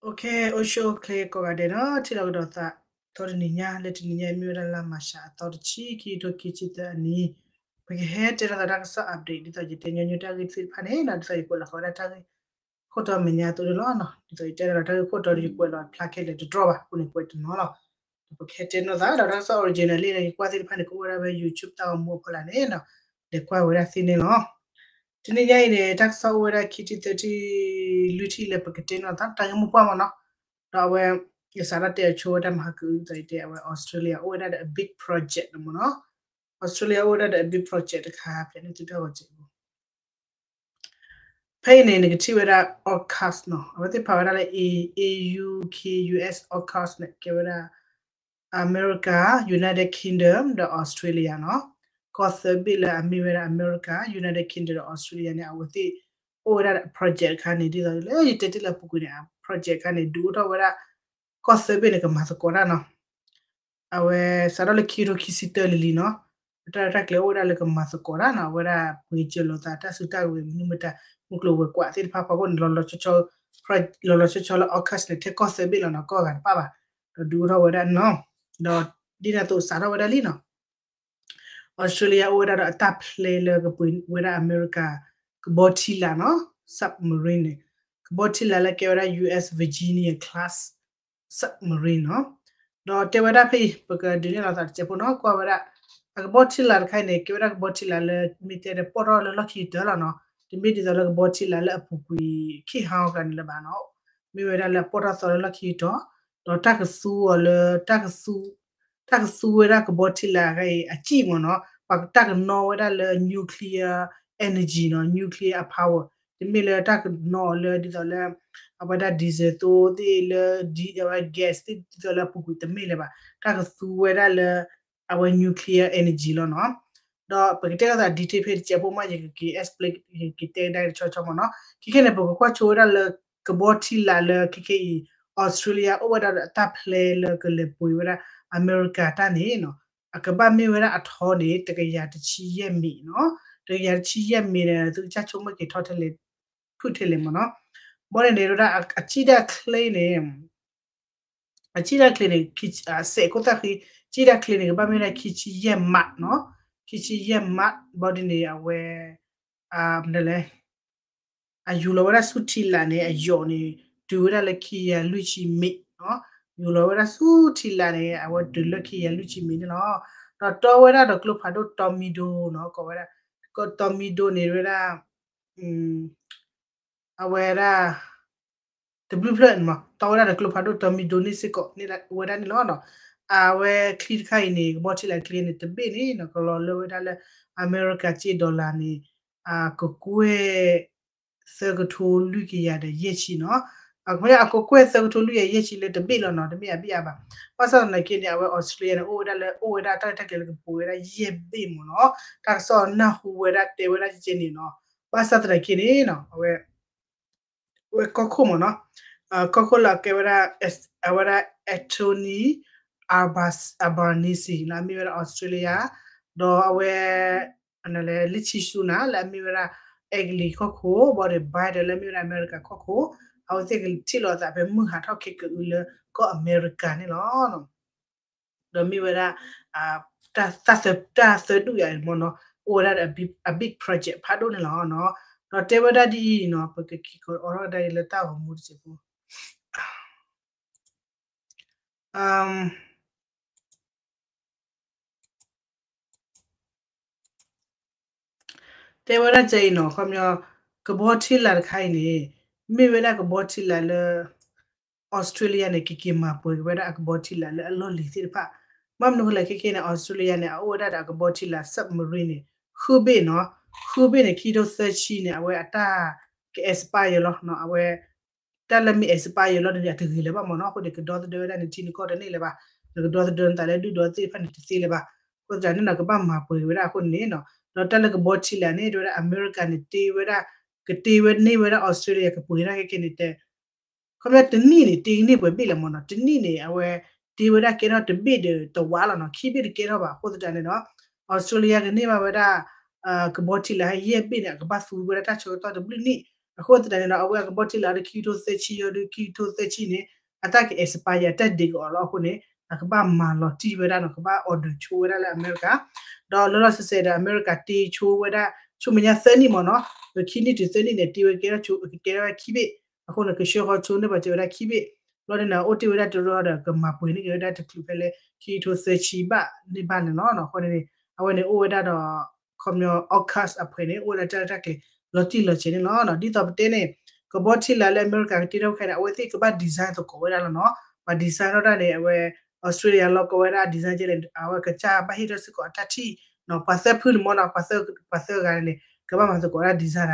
အိၣ်ဆူၣ်အိၣ်ချ့ကိးဂၤဒဲးနီၤ, ထံၣ်လိာ်ကဒီးသး သီတနံၤညါ လၢတနံၤညါ မ့ၢ်ဝဲဒၣ်လါမၢ်ၡးအသီတဆံ ခံကထိခံဆံသၢအနံၤ, ပကဟဲတဲလိာ်သးတၢ်ကစီၣ် update ဒ်သိးယတဲညီနုၢ်တၢ်ဂ့ၢ်သ့ၣ်တဖၣ်န့ၣ်နီၤ, ဒ်သိးယကွဲးလီၤဃီဝဲဒၣ်တၢ်ဂ့ၢ်ခိၣ်တီမဲာ်ညါအသိးန့ၣ်လီၤ. ဒ်သိးယတဲလိာ်တၢ်ဂ့ၢ်ခိၣ်တီဒီး ယကွဲးလီၤဖျါခဲလၢာ်တတြီဘၣ်အဃိန့ၣ် ကွဲးတနီၤလီၤ. ဒီးပကဟဲတဲလိာ်သးဒီးတၢ်ကစီၣ် original လၢယကွၢ်သ့ၣ်တဖၣ်န့ၣ် ကအိၣ်ဝဲဒၣ်ဖဲ YouTube တၢ်ဂီၤမူအဖီလာ်န့ၣ်နီၤ, လဲၤကွၢ်ဝဲဒၣ်သ့န့ၣ်လီၤ. တနံၤညါအံၤန့ၣ် တၢ်ကစီၣ်အိၣ်ဝဲဒၣ်ခံထံၣ်သၢထံၣ်လွံၢ်ထံၣ်လၢပကတဲလိာ်သး တၢ်ဂ့ၢ်မိၢ်ပှၢ်မ့ၢ်နီၤ, ဒီးအဝဲ ယစးထီၣ်တဲအဆိဝဲတၢ်မၤဟးကဒ်သိးယတဲ အဝဲ Australia အိၣ်ဝဲဒၣ်ဒီးအ big project မ့ၢ်နီၤ, Australia အိၣ်ဝဲဒၣ်ဒီးအ big project တခါ ဖျဲးန့ၢ်သုတၢ်ဂီၤစဲးဖိ ဖဲအံၤန့ၣ် နကထံၣ်ဝဲဒၣ် AUKUS နီၤ, အဝဲသ့ၣ်ဖးဝဲဒၣ်လၢ A- AUKUS AUKUS န့ၣ် ကဲဝဲဒၣ် အမဲရကၤ United Kingdom ဒီး Australia နီၤ, ကီၢ်သၢဘ့ၣ်လၢအမ့ၢ်ဝဲဒၣ်အမဲရကၤ United Kingdom ဒီး Australia န့ၣ် အဝဲသ့ၣ်အိၣ်ဝဲဒၣ် project တခါန့ၣ် ဒ်သိးလၢယတဲတ့ၢ်လၢအပူၤကွံာ်န့ၣ် project တခါန့ၣ် ဒုးအိၣ်ထီၣ်ဝဲဒၣ် ကီၢ်သၢဘ့ၣ်န့ၣ် ကမၤသကိးတၢ်နီၤ အဝဲစးထီၣ်လၢခံကထိခံဆံတၢလံၤလံၤနီၤ, အတၢ်ရဲၣ်တၢ်ကျဲၤအိၣ်ဝဲဒၣ်လၢကမၤသကိးတၢ်နီၤ, အဝဲဒၣ်ပှ့ၤစၢၤလိာ်သးတၢ်စုတၢ်ကဝဲၤ မနုၤမတၤ မုၢ်ကျိၤဝဲၤကွာ်သ့ၣ်တဖၣ်ဖီခိၣ်န့ၣ် လီၤလီၤဆီဆီ လီၤလီၤဆီဆီလၢ AUKUS န့ၣ် ထဲကီၢ်သၢဘ့ၣ်လီၤနီၤ, ကီၢ်ဂၤတဖၣ်ဘၣ်, ဒီးဒုးအိၣ်ထီၣ်ဝဲဒၣ်နီၤ, ဒီးဒ်န့ၣ်အသိးစးထီၣ်ဝဲဒၣ်လံနီၤ Australia အိၣ်ဝဲဒၣ်ဒီးအတၢ်ဖျဲလၢကပှ့ၤဝဲဒၣ်အမဲရကၤ ကဘီထံလာ်နီၤ, submarine န့ၣ်, ကဘီထံလာ်လၢကဲဝဲဒၣ် U S Virginia class submarine နီၤ, ဒီးတဲဝဲဒၣ်ဖဲအံၤ ပကဒုးနဲၣ်လီၤသးတစဲးဖိနီၤ, ကွၢ်ဝဲဒၣ် အကဘီထံလာ်တခါအံၤန့ၣ် ကဲဝဲဒၣ်ကဘီထံလာ်လၢ မ့ၢ်တဲဒီးပီၣ်ထီၣ်လၢလီၢ်ခံကတၢၢ်လီၤနီၤ, တမ့ၢ်ဒ်သိးလၢကဘီထံလာ်လၢအပူၤကွံာ် ခံဟါအီၤကျါန့ၣ်လၢၤဘၣ်နီၤ, မ့ၢ်ဝဲဒၣ်လၢအပီၣ်ထီၣ်သီလၢလီၢ်ခံကတၢၢ်, ဒီးတၢ်ကသူအီၤလၢ တၢ်ကသူ တၢ်ကသူဝဲဒၣ်ကဘီထံလာ်အဂၤအံၤ အစံၣ်မ့ၢ်နီၤ, ပှၤတၢ်ကနီဝဲဒၣ်လၢ nuclear energy နီၤ, nuclear power, တမ့ၢ်လၢတၢ်ကနီအီၤလၢဒ်သိးလၢ အဝဲဒၣ် diesel သိသ့ၣ်လၢ အဝဲ gas သ့ၣ်ဒ်သိးလၢအပူၤကွံာ်တမ့ၢ်လၢၤဘၣ်, တၢ်ကသူဝဲဒၣ်လၢ အဝဲ nuclear energy လီၤနီၤ, ဒီးပကတဲလိာ်သး detail ဖဲတစဲးဖိမး ယကက့ၤ explain ယကက့ၤတဲကဒါက့ၤတဆီဆီမ့ၢ်နီၤ, ခဲခဲန့ၣ် ပကကွၢ်ဆိဝဲဒၣ်လၢ ကဘီထံလာ်လၢခဲခဲအံၤ Australia အိၣ်ဝဲဒၣ်ဒီးအတၢ်ဖျဲလၢကလဲၤပှ့ၤဝဲဒၣ်အမဲရကၤတၢ်န့ၣ်နီၤ, အကဘၣ်မ့ၢ်ဝဲဒၣ်အထီန့ၣ် တကယၤတဆံယဲၢ်မံးနီၤ, တကယၤတဆံယဲၢ်မံးန့ၣ် သုကစၢ်ဆိကမိၣ်က့ၤထီထဲလဲၣ် ဖုၣ်ထဲလဲၣ်မ့ၢ်နီၤ, ဘီန့ၣ်န့ၣ် ဝဲဒၣ်အစံၣ်တၢ်ချ့န့ၣ် အစံၣ်တၢ်ချ့န့ၣ် စဲးခိၣ်သၣ်ဃံ စံၣ်တၢ်ချ့န့ၣ် ကဘၣ်မ့ၢ်ဝဲဒၣ်ခံဆံယဲၢ်မးနီၤ, ခံဆံယဲၢ်မး ဘီဒ်န့ၣ် အဝဲ မနုၤလဲၣ် အယူၤလီၤဝဲဒၣ်ဆူထံလာ်န့ၣ် အယိာ်န့ၣ် တုၤဝဲဒၣ်လၢခံကယၤလွံၢ်ဆံမံးနီၤ, ယူၤလီၤဝဲဒၣ်ဆူထံလာ်န့ၣ် အဝဲတုၤလၢခံကယၤလွံၢ်ဆံမံးန့ၣ်လီၤ. ဒီးတီဝဲဒၣ်ဒီးကျိဖးဒိၣ် torpedo နီၤ, ကိးဝဲဒၣ် torpedo န့ၣ်ဝဲဒၣ် အဝဲဒၣ် တဘျုးဖျၢၣ်န့ၣ်မး တီဝဲဒၣ်ဒီးကျိဖးဒိၣ် torpedo န့ၣ်စ့ၢ်ကီး ဝဲဒၣ်န့ၣ်လီၤ. အဝဲချံတခါအံၤန့ၣ် ကဘီထံလာ်ချံန့ၣ် တဘ့ၣ်န့ၣ်နီၤ ကလီၤလၢဝဲဒၣ်လၢ အမဲရကၤစ့ dollar န့ၣ် အကကွဲၢ် သၢကထိလွံၢ်ကယၤဒီးယဲၢ်ဆံနီၤ. အကကွဲၢ်သၢကထိလွံၢ်ကယၤယဲၢ်ဆံလၢတဘ့ၣ်လီၤနီၤ, တမ့ၢ်အဘ့ၣ်အါဘၣ်. ဘၣ်ဆၣ်သနာ်က့န့ၣ် အဝဲ Australia န့ၣ် အိၣ်ဝဲဒၣ်လၢ အိၣ်ဝဲဒၣ်တၢ်ရဲၣ်တၢ်ကျဲၤလၢကပှ့ၤဝဲဒၣ်ယဲၢ်ဘ့ၣ်မ့ၢ်နီၤ. တၢ်ကစီၣ်နၢ်ဟူဝဲဒၣ်တဲဝဲဒၣ်ကဲန့ၣ်နီၤ. ဘၣ်ဆၣ်သနာ်က့န့ၣ်နီၤ အဝဲ ဝဲကီၢ်ခိၣ်မ့ၢ်နီၤ, ကီၢ်ခိၣ်လၢအကဲဝဲဒၣ် အဝဲဒၣ် Anthony Albanese နီၤ, အမ့ၢ်ဝဲဒၣ် Australia ဒီးအဝဲ လၢဆံဆူနၤလၢအမ့ၢ်ဝဲဒၣ် အဲကလံးကီၢ်ခိၣ် ဘၣ်ဒီး Biden လၢအမ့ၢ်ဝဲဒၣ်အမဲရကၤကီၢ်ခိၣ်, အဝဲသ့ၣ်ကထံၣ်လိာ်သးဖဲမုၢ်ဟးထီၣ်ခဲကအုလၢကီၢ်အမဲရကၤန့ၣ်လီၤ. ဒီးမ့ၢ်ဝဲဒၣ် တၢ်သၢဒူၣ်ယၤမ့ၢ်နီၤ, အိၣ်ဝဲဒၣ်ဒီး a big project ဖးဒိၣ်န့ၣ်လီၤ. ဒီးတဲဝဲဒၣ်ဒ်အံၤနီၤ, ပကက့ၤကီးအိးထီၣ်ကဒါအံၤလၢတၢ်ဂီၤမူတစဲးဖိ တဲဝဲဒၣ်ကအံၤနီၤ, ခီပညီ ကဘီထံလာ်တခါအံၤန့ၣ် မ့ၢ်ဝဲဒၣ်ကဘီထံလာ်လၢ Australia န့ၣ် ကက့ၤမၤပှဲၤက့ၤဝဲဒၣ်အကဘီထံလာ်လၢအလီၢ်လံၤသ့ၣ်တဖၣ်. ဘၣ်မနုၤဃိလဲၣ် ခဲခဲန့ၣ် Australia န့ၣ် အအိၣ်ဝဲဒၣ်ဒီးအကဘီထံလာ် submarine န့ၣ် ဃုဘ့ၣ်နီၤ, ဃုဘ့ၣ်န့ၣ် ခံကထိသၢဆံန့ၣ် အဝဲအတၢ်က expire လီၤနီၤ, အဝဲ တၢ်လၢမ့ၢ် expire လီၤဒီးန့ၣ် အတဂ့ၤလၢၤဘၣ်မ့ၢ်နီၤ, အဃိန့ၣ် ကဒီသဒၢဝဲဒၣ်န့ၣ် ထံနကီၢ်တန့ၢ်လၢၤဘၣ်, နကဒီသဒၢနသးလၢဒုၣ်ဒီသ့ၣ်တဖၣ်န့ၣ်တသ့လၢၤဘၣ်, အဃိသတးန့ၣ်နီၤ ကဘၣ်မၤပှဲၤက့ၤဝဲဒၣ်အဃိန့ၣ်နီၤ, ဒီးတၢ်လၢကဘီထံလာ်န့ၣ် တဲဝဲဒၣ်အမဲရကၤန့ၣ် တ့ဝဲဒၣ် ကတ့ဝဲန့ၢ်ဝဲဒၣ် Australia ကပှ့ၤတၢ်ခဲခဲန့ၣ်တဲ ခီပညီတနံၣ်န့ၣ် တ့န့ၢ်ပှဲၤဘ့ၣ်လဲၣ်မ့ၢ်နီၤ, တနံၣ်န့ၣ် အဝဲ တ့ဝဲဒၣ်ကဲထီၣ်တဘ့ၣ်ဒီးတဝးလီၤနီၤ, ခံဘ့ၣ်တကဲထီၣ်ဘၣ်. အဃိသတးန့ၣ်ဒီး Australia ကန့ၢ်ဘၣ်ဝဲဒၣ် ကဘီထံလာ်ဟဲယဲၢ်ဘ့ၣ်န့ၣ် အကဘၣ်သူဝဲဒၣ်တၢ်ဆၢကတီၢ်တဘျုးနံၣ်, အဃိသတးန့ၣ်ဒီး အဝဲအကဘီထံလာ်ဒီး ခံကထိသၢဆံယီၤဒီး ခံကထိသၢဆံန့ၣ် အတၢ်က expire အတၢ်ဒ့ၣ်ကအီၤလီၤအဃိန့ၣ် အကဘၣ်မၤလီၤတံၢ်ဝဲဒၣ်နီၤ ကဘၣ် order ဆိဝဲဒၣ်လၢအမဲရကၤ ဒီးလီၤလီၤဆဲးဆဲးဒီး အမဲရကၤတ့ဆိဝဲဒၣ် ဆိမဲာ်ညါသၢနံၣ်မ့ၢ်နီၤ ခံနံၣ်တုၤသၢနံၣ်န့ၣ် တ့ဝဲကဲထီၣ်ဆိ ကကဲထီၣ်ဝဲခံဘ့ၣ် အဃိန့ၣ် ကဆှၢဃီၤဆိန့ၢ်ဘၣ်စၢၤဝဲဒၣ်ခံဘ့ၣ် လီၤန့ၣ် အိၣ်တ့ၢ်ဝဲဒၣ်တရၢဒီး ကမၤပှဲၤန့ၢ်က့ၤဝဲဒၣ်တချုးဖဲလၢ ခံကထိသၢဆံဘၣ်န့ၣ်ဘၣ်န့ၣ်လီၤ. အဃိန့ၣ် အဝဲန့ၣ်အိၣ်ဝဲဒၣ်ဒီး ခီပညီ AUKUS အဖှဲးန့ၣ် အိၣ်ဝဲဒၣ်တၢ်ရဲၣ်တၢ်ကျဲၤ လီၤတံၢ်လီၤဆဲးန့ၣ်လီၤ. ဒ်သိးပတဲန့ၣ် ကဘီထံလာ်လၢအမဲရကၤကတ့ထီၣ်ခဲအံၤန့ၣ် အဝဲသ့ၣ်ကဘၣ် design သကိးဝဲဒၣ်လီၤနီၤ. ပှၤ design ထီၣ်တၢ်န့ၣ် အဝဲ Australia လီၤကီဝဲဒၣ် design ကဲလဲၣ် အဝဲကစၢ်ဘၣ်ဟ့ၣ်ထီၣ်စ့ၢ်ကီးအတၢ်ထံၣ်နီၤ ပှၤသၢဖုန့ၣ်မ့ၢ်နီၤ ပှၤသၢဂၤန့ၣ် ကဘၣ်မၤသကိးဝဲဒၣ် design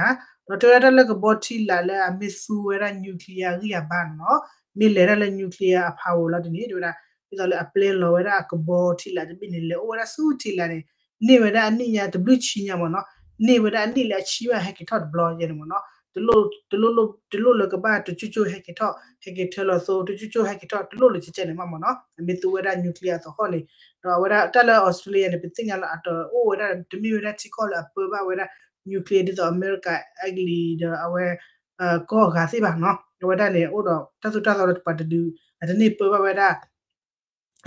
တၢ် ဒီးတဲဝဲဒၣ်တၢ်လၢကဘီထံလာ်လၢအမ့ၢ်သူဝဲဒၣ် nuclear အဂံၢ်အဘါန့ၣ်နီၤ မ့ၢ်လဲၤတၢ်လၢ nuclear အ power လီၤဒ်န့ၣ် တဲဝဲဒၣ် ဒ်သိးလၢအပျဲလီၤဝဲဒၣ်အကဘီထံလာ်တဘ့ၣ်န့ၣ် လဲၤအိၣ်ဝဲဒၣ်ဆူထံလာ်န့ၣ် န့ၢ်ဝဲဒၣ်အနံၣ်ညါတဘျုးဆံညါမ့ၢ်နီၤ န့ၢ်ဝဲဒၣ်အနံၣ်လၢအဆံဘၣ်ဟဲက့ၤထီၣ်တဘျီယဲန့ၣ်မ့ၢ်နီၤ တလိၣ်လၢကဘၣ်တကၠိၢ်ကၠိၢ်ဟဲက့ၤထီၣ် ဟဲက့ၤထၢလီၤသိ တကၠိၢ်ကၠိၢ်ဟဲက့ၤထီၣ် တလိၣ်လၢကကဲန့ၣ်မ့ၢ်နီၤ အမ့ၢ်သူဝဲဒၣ် nuclear အသဟီၣ်န့ၣ် ဒီးအဝဲဒၣ်တၢ်လၢ Australia န့ၣ် ပသ့ၣ်ညါလီၤအတအိၣ်ဝဲဒၣ် တမ့ၢ်ဝဲဒၣ်ထံကီၢ်လၢအပၢဘၣ်ဝဲဒၣ် nuclear ဒ်သိးအမဲရကၤ အကလံၤ ဒီးအဝဲ ကီၢ်အဂၤသ့ၣ်ဘၣ်နီၤ အဝဲဒၣ်န့ၣ် အိၣ်ဒီးတၢ်သိၣ်တၢ်သီလၢပှၤတဒု အတန့ၢ်ပၢဘၣ်ဝဲဒၣ်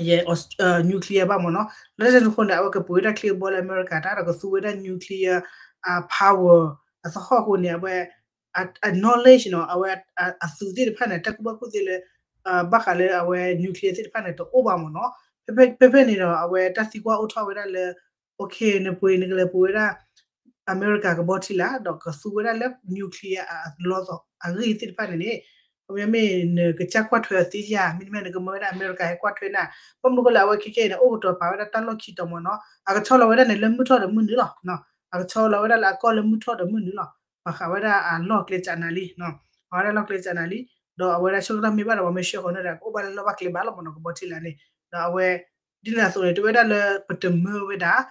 ယဲ nuclear ဘၣ်မ့ၢ်နီၤ လၢတၢ်န့ၣ်အဃိန့ၣ် အဝဲကပှ့ၤဝဲဒၣ်ချံကဘီလၢအမဲရကၤတၢ်ဒီးကသူဝဲဒၣ် nuclear အ power အသဟီၣ်အဃိန့ၣ် အဝဲ အ knowledge နီၤ အဝဲအသုးသ့ၣ်တဖၣ်န့ၣ် တၢ်ကူၣ်ဘၣ်ကူၣ်သ့လၢ ဘၣ်ဃးလၢအဝဲ nuclear သ့ၣ်တဖၣ်န့ၣ် တအိၣ်ဘၣ်မ့ၢ်နီၤ ဖဲဖဲန့ၣ်ဒီး အဝဲတၢ်သံကွၢ်အိၣ်ထီၣ်ဝဲဒၣ်လၢ okay နပှ့ၤနကလဲၤပှ့ၤဝဲဒၣ် အမဲရကၤကဘီထံလာ် ဒီးကသူဝဲဒၣ်လၢ nuclear အလီၢ်အဂ့ၢ်သ့ၣ်တဖၣ်န့ၣ်န့ၣ် ခီပညီမ့ၢ်နကစၢ်ကွၢ်ထွဲအီၤသ့ဧါ မ့တမ့ၢ်နကမၢဝဲဒၣ်အမဲရကၤဟဲကွၢ်ထွဲနၤ ဘၣ်မနုၤဃိလၢအဝဲခဲခဲအံၤန့ၣ် အိၣ်ကတီၤပာ်ဝဲဒၣ်တၢ်လီၢ်ခံတီၤမ့ၢ်နီၤ အကဆီလီၤဝဲဒၣ်န့ၣ်လၢမုၢ်ထီၣ်ဒီးမုၢ်နုာ်လီၤ အကဆီလီၤဝဲဒၣ်လၢအကီၢ်လၢမုၢ်ထီၣ်ဒီးမုၢ်နုာ်လီၤ ပှၤဃးဝဲဒၣ်အလီၢ်ကျဲစးနၤလံ ပှၤဃးဝဲဒၣ်လီၢ်ကျဲစးနၤလံ ဒီးအဝဲဒၣ်ဆၢကတီၢ်မ့ၢ်ဘၣ်ဒီး ပှၤမ့ၢ်ဆှၢဃီၤန့ၣ်ဒီး ကအိၣ်ဘၣ်လၢလီၢ်ဘၣ်ကျဲဘၣ်လီၤမ့ၢ်နီၤ ကဘီထံလာ်န့ၣ် ဒီးအဝဲ ဒ်န့ၣ်အသိးန့ၣ် တဝဲဒၣ်လၢပတမၢဝဲဒၣ်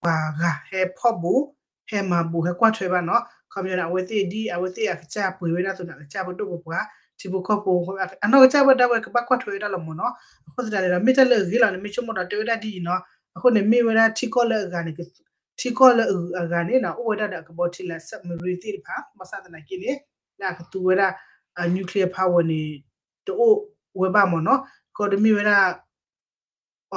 ပှၤဂၤဟဲဖီၣ်ဘူး ဟဲမၤဘူး ဟဲကွၢ်ထွဲဘၣ်နီၤ ခီပညီန့ၣ် အဝဲသ့ၣ်ဒ်အဝဲသ့ၣ်အကစၢ်ပှ့ၤဝဲဒၣ်အသိးန့ၣ် အကစၢ်ပဒိၣ်ပပှၢ် ထံဖိကီၢ်ဖိ အနီၢ်ကစၢ်ဝဲဒၣ်ဝဲကဘၣ်ကွၢ်ထွဲဝဲဒၣ်လီၤမ့ၢ်နီၤ အဃိသတးန့ၣ်ဒီး မ့ၢ်တၢ်လၢအဂ့ၤလီၤန့ၣ် မ့ၢ်ဆိကမိၣ်ဒီးတဲဝဲဒၣ်ဒ်အံၤနီၤ အဃိန့ၣ် မ့ၢ်ဝဲဒၣ်ထံကီၢ်လၢအဂၤန့ၣ် ထံကီၢ်လၢအဂၤန့ၣ်နီၤ အိၣ်ဝဲဒၣ်ဒီးအကဘီထံလာ် submarine သ့ၣ်တဖၣ် ဘၣ်ဆၣ်သနာ်က့န့ၣ် လၢအကသူဝဲဒၣ် nuclear power န့ၣ် တအိၣ်ဝဲဘၣ်မ့ၢ်နီၤ ကီၢ်တမ့ၢ်ဝဲဒၣ်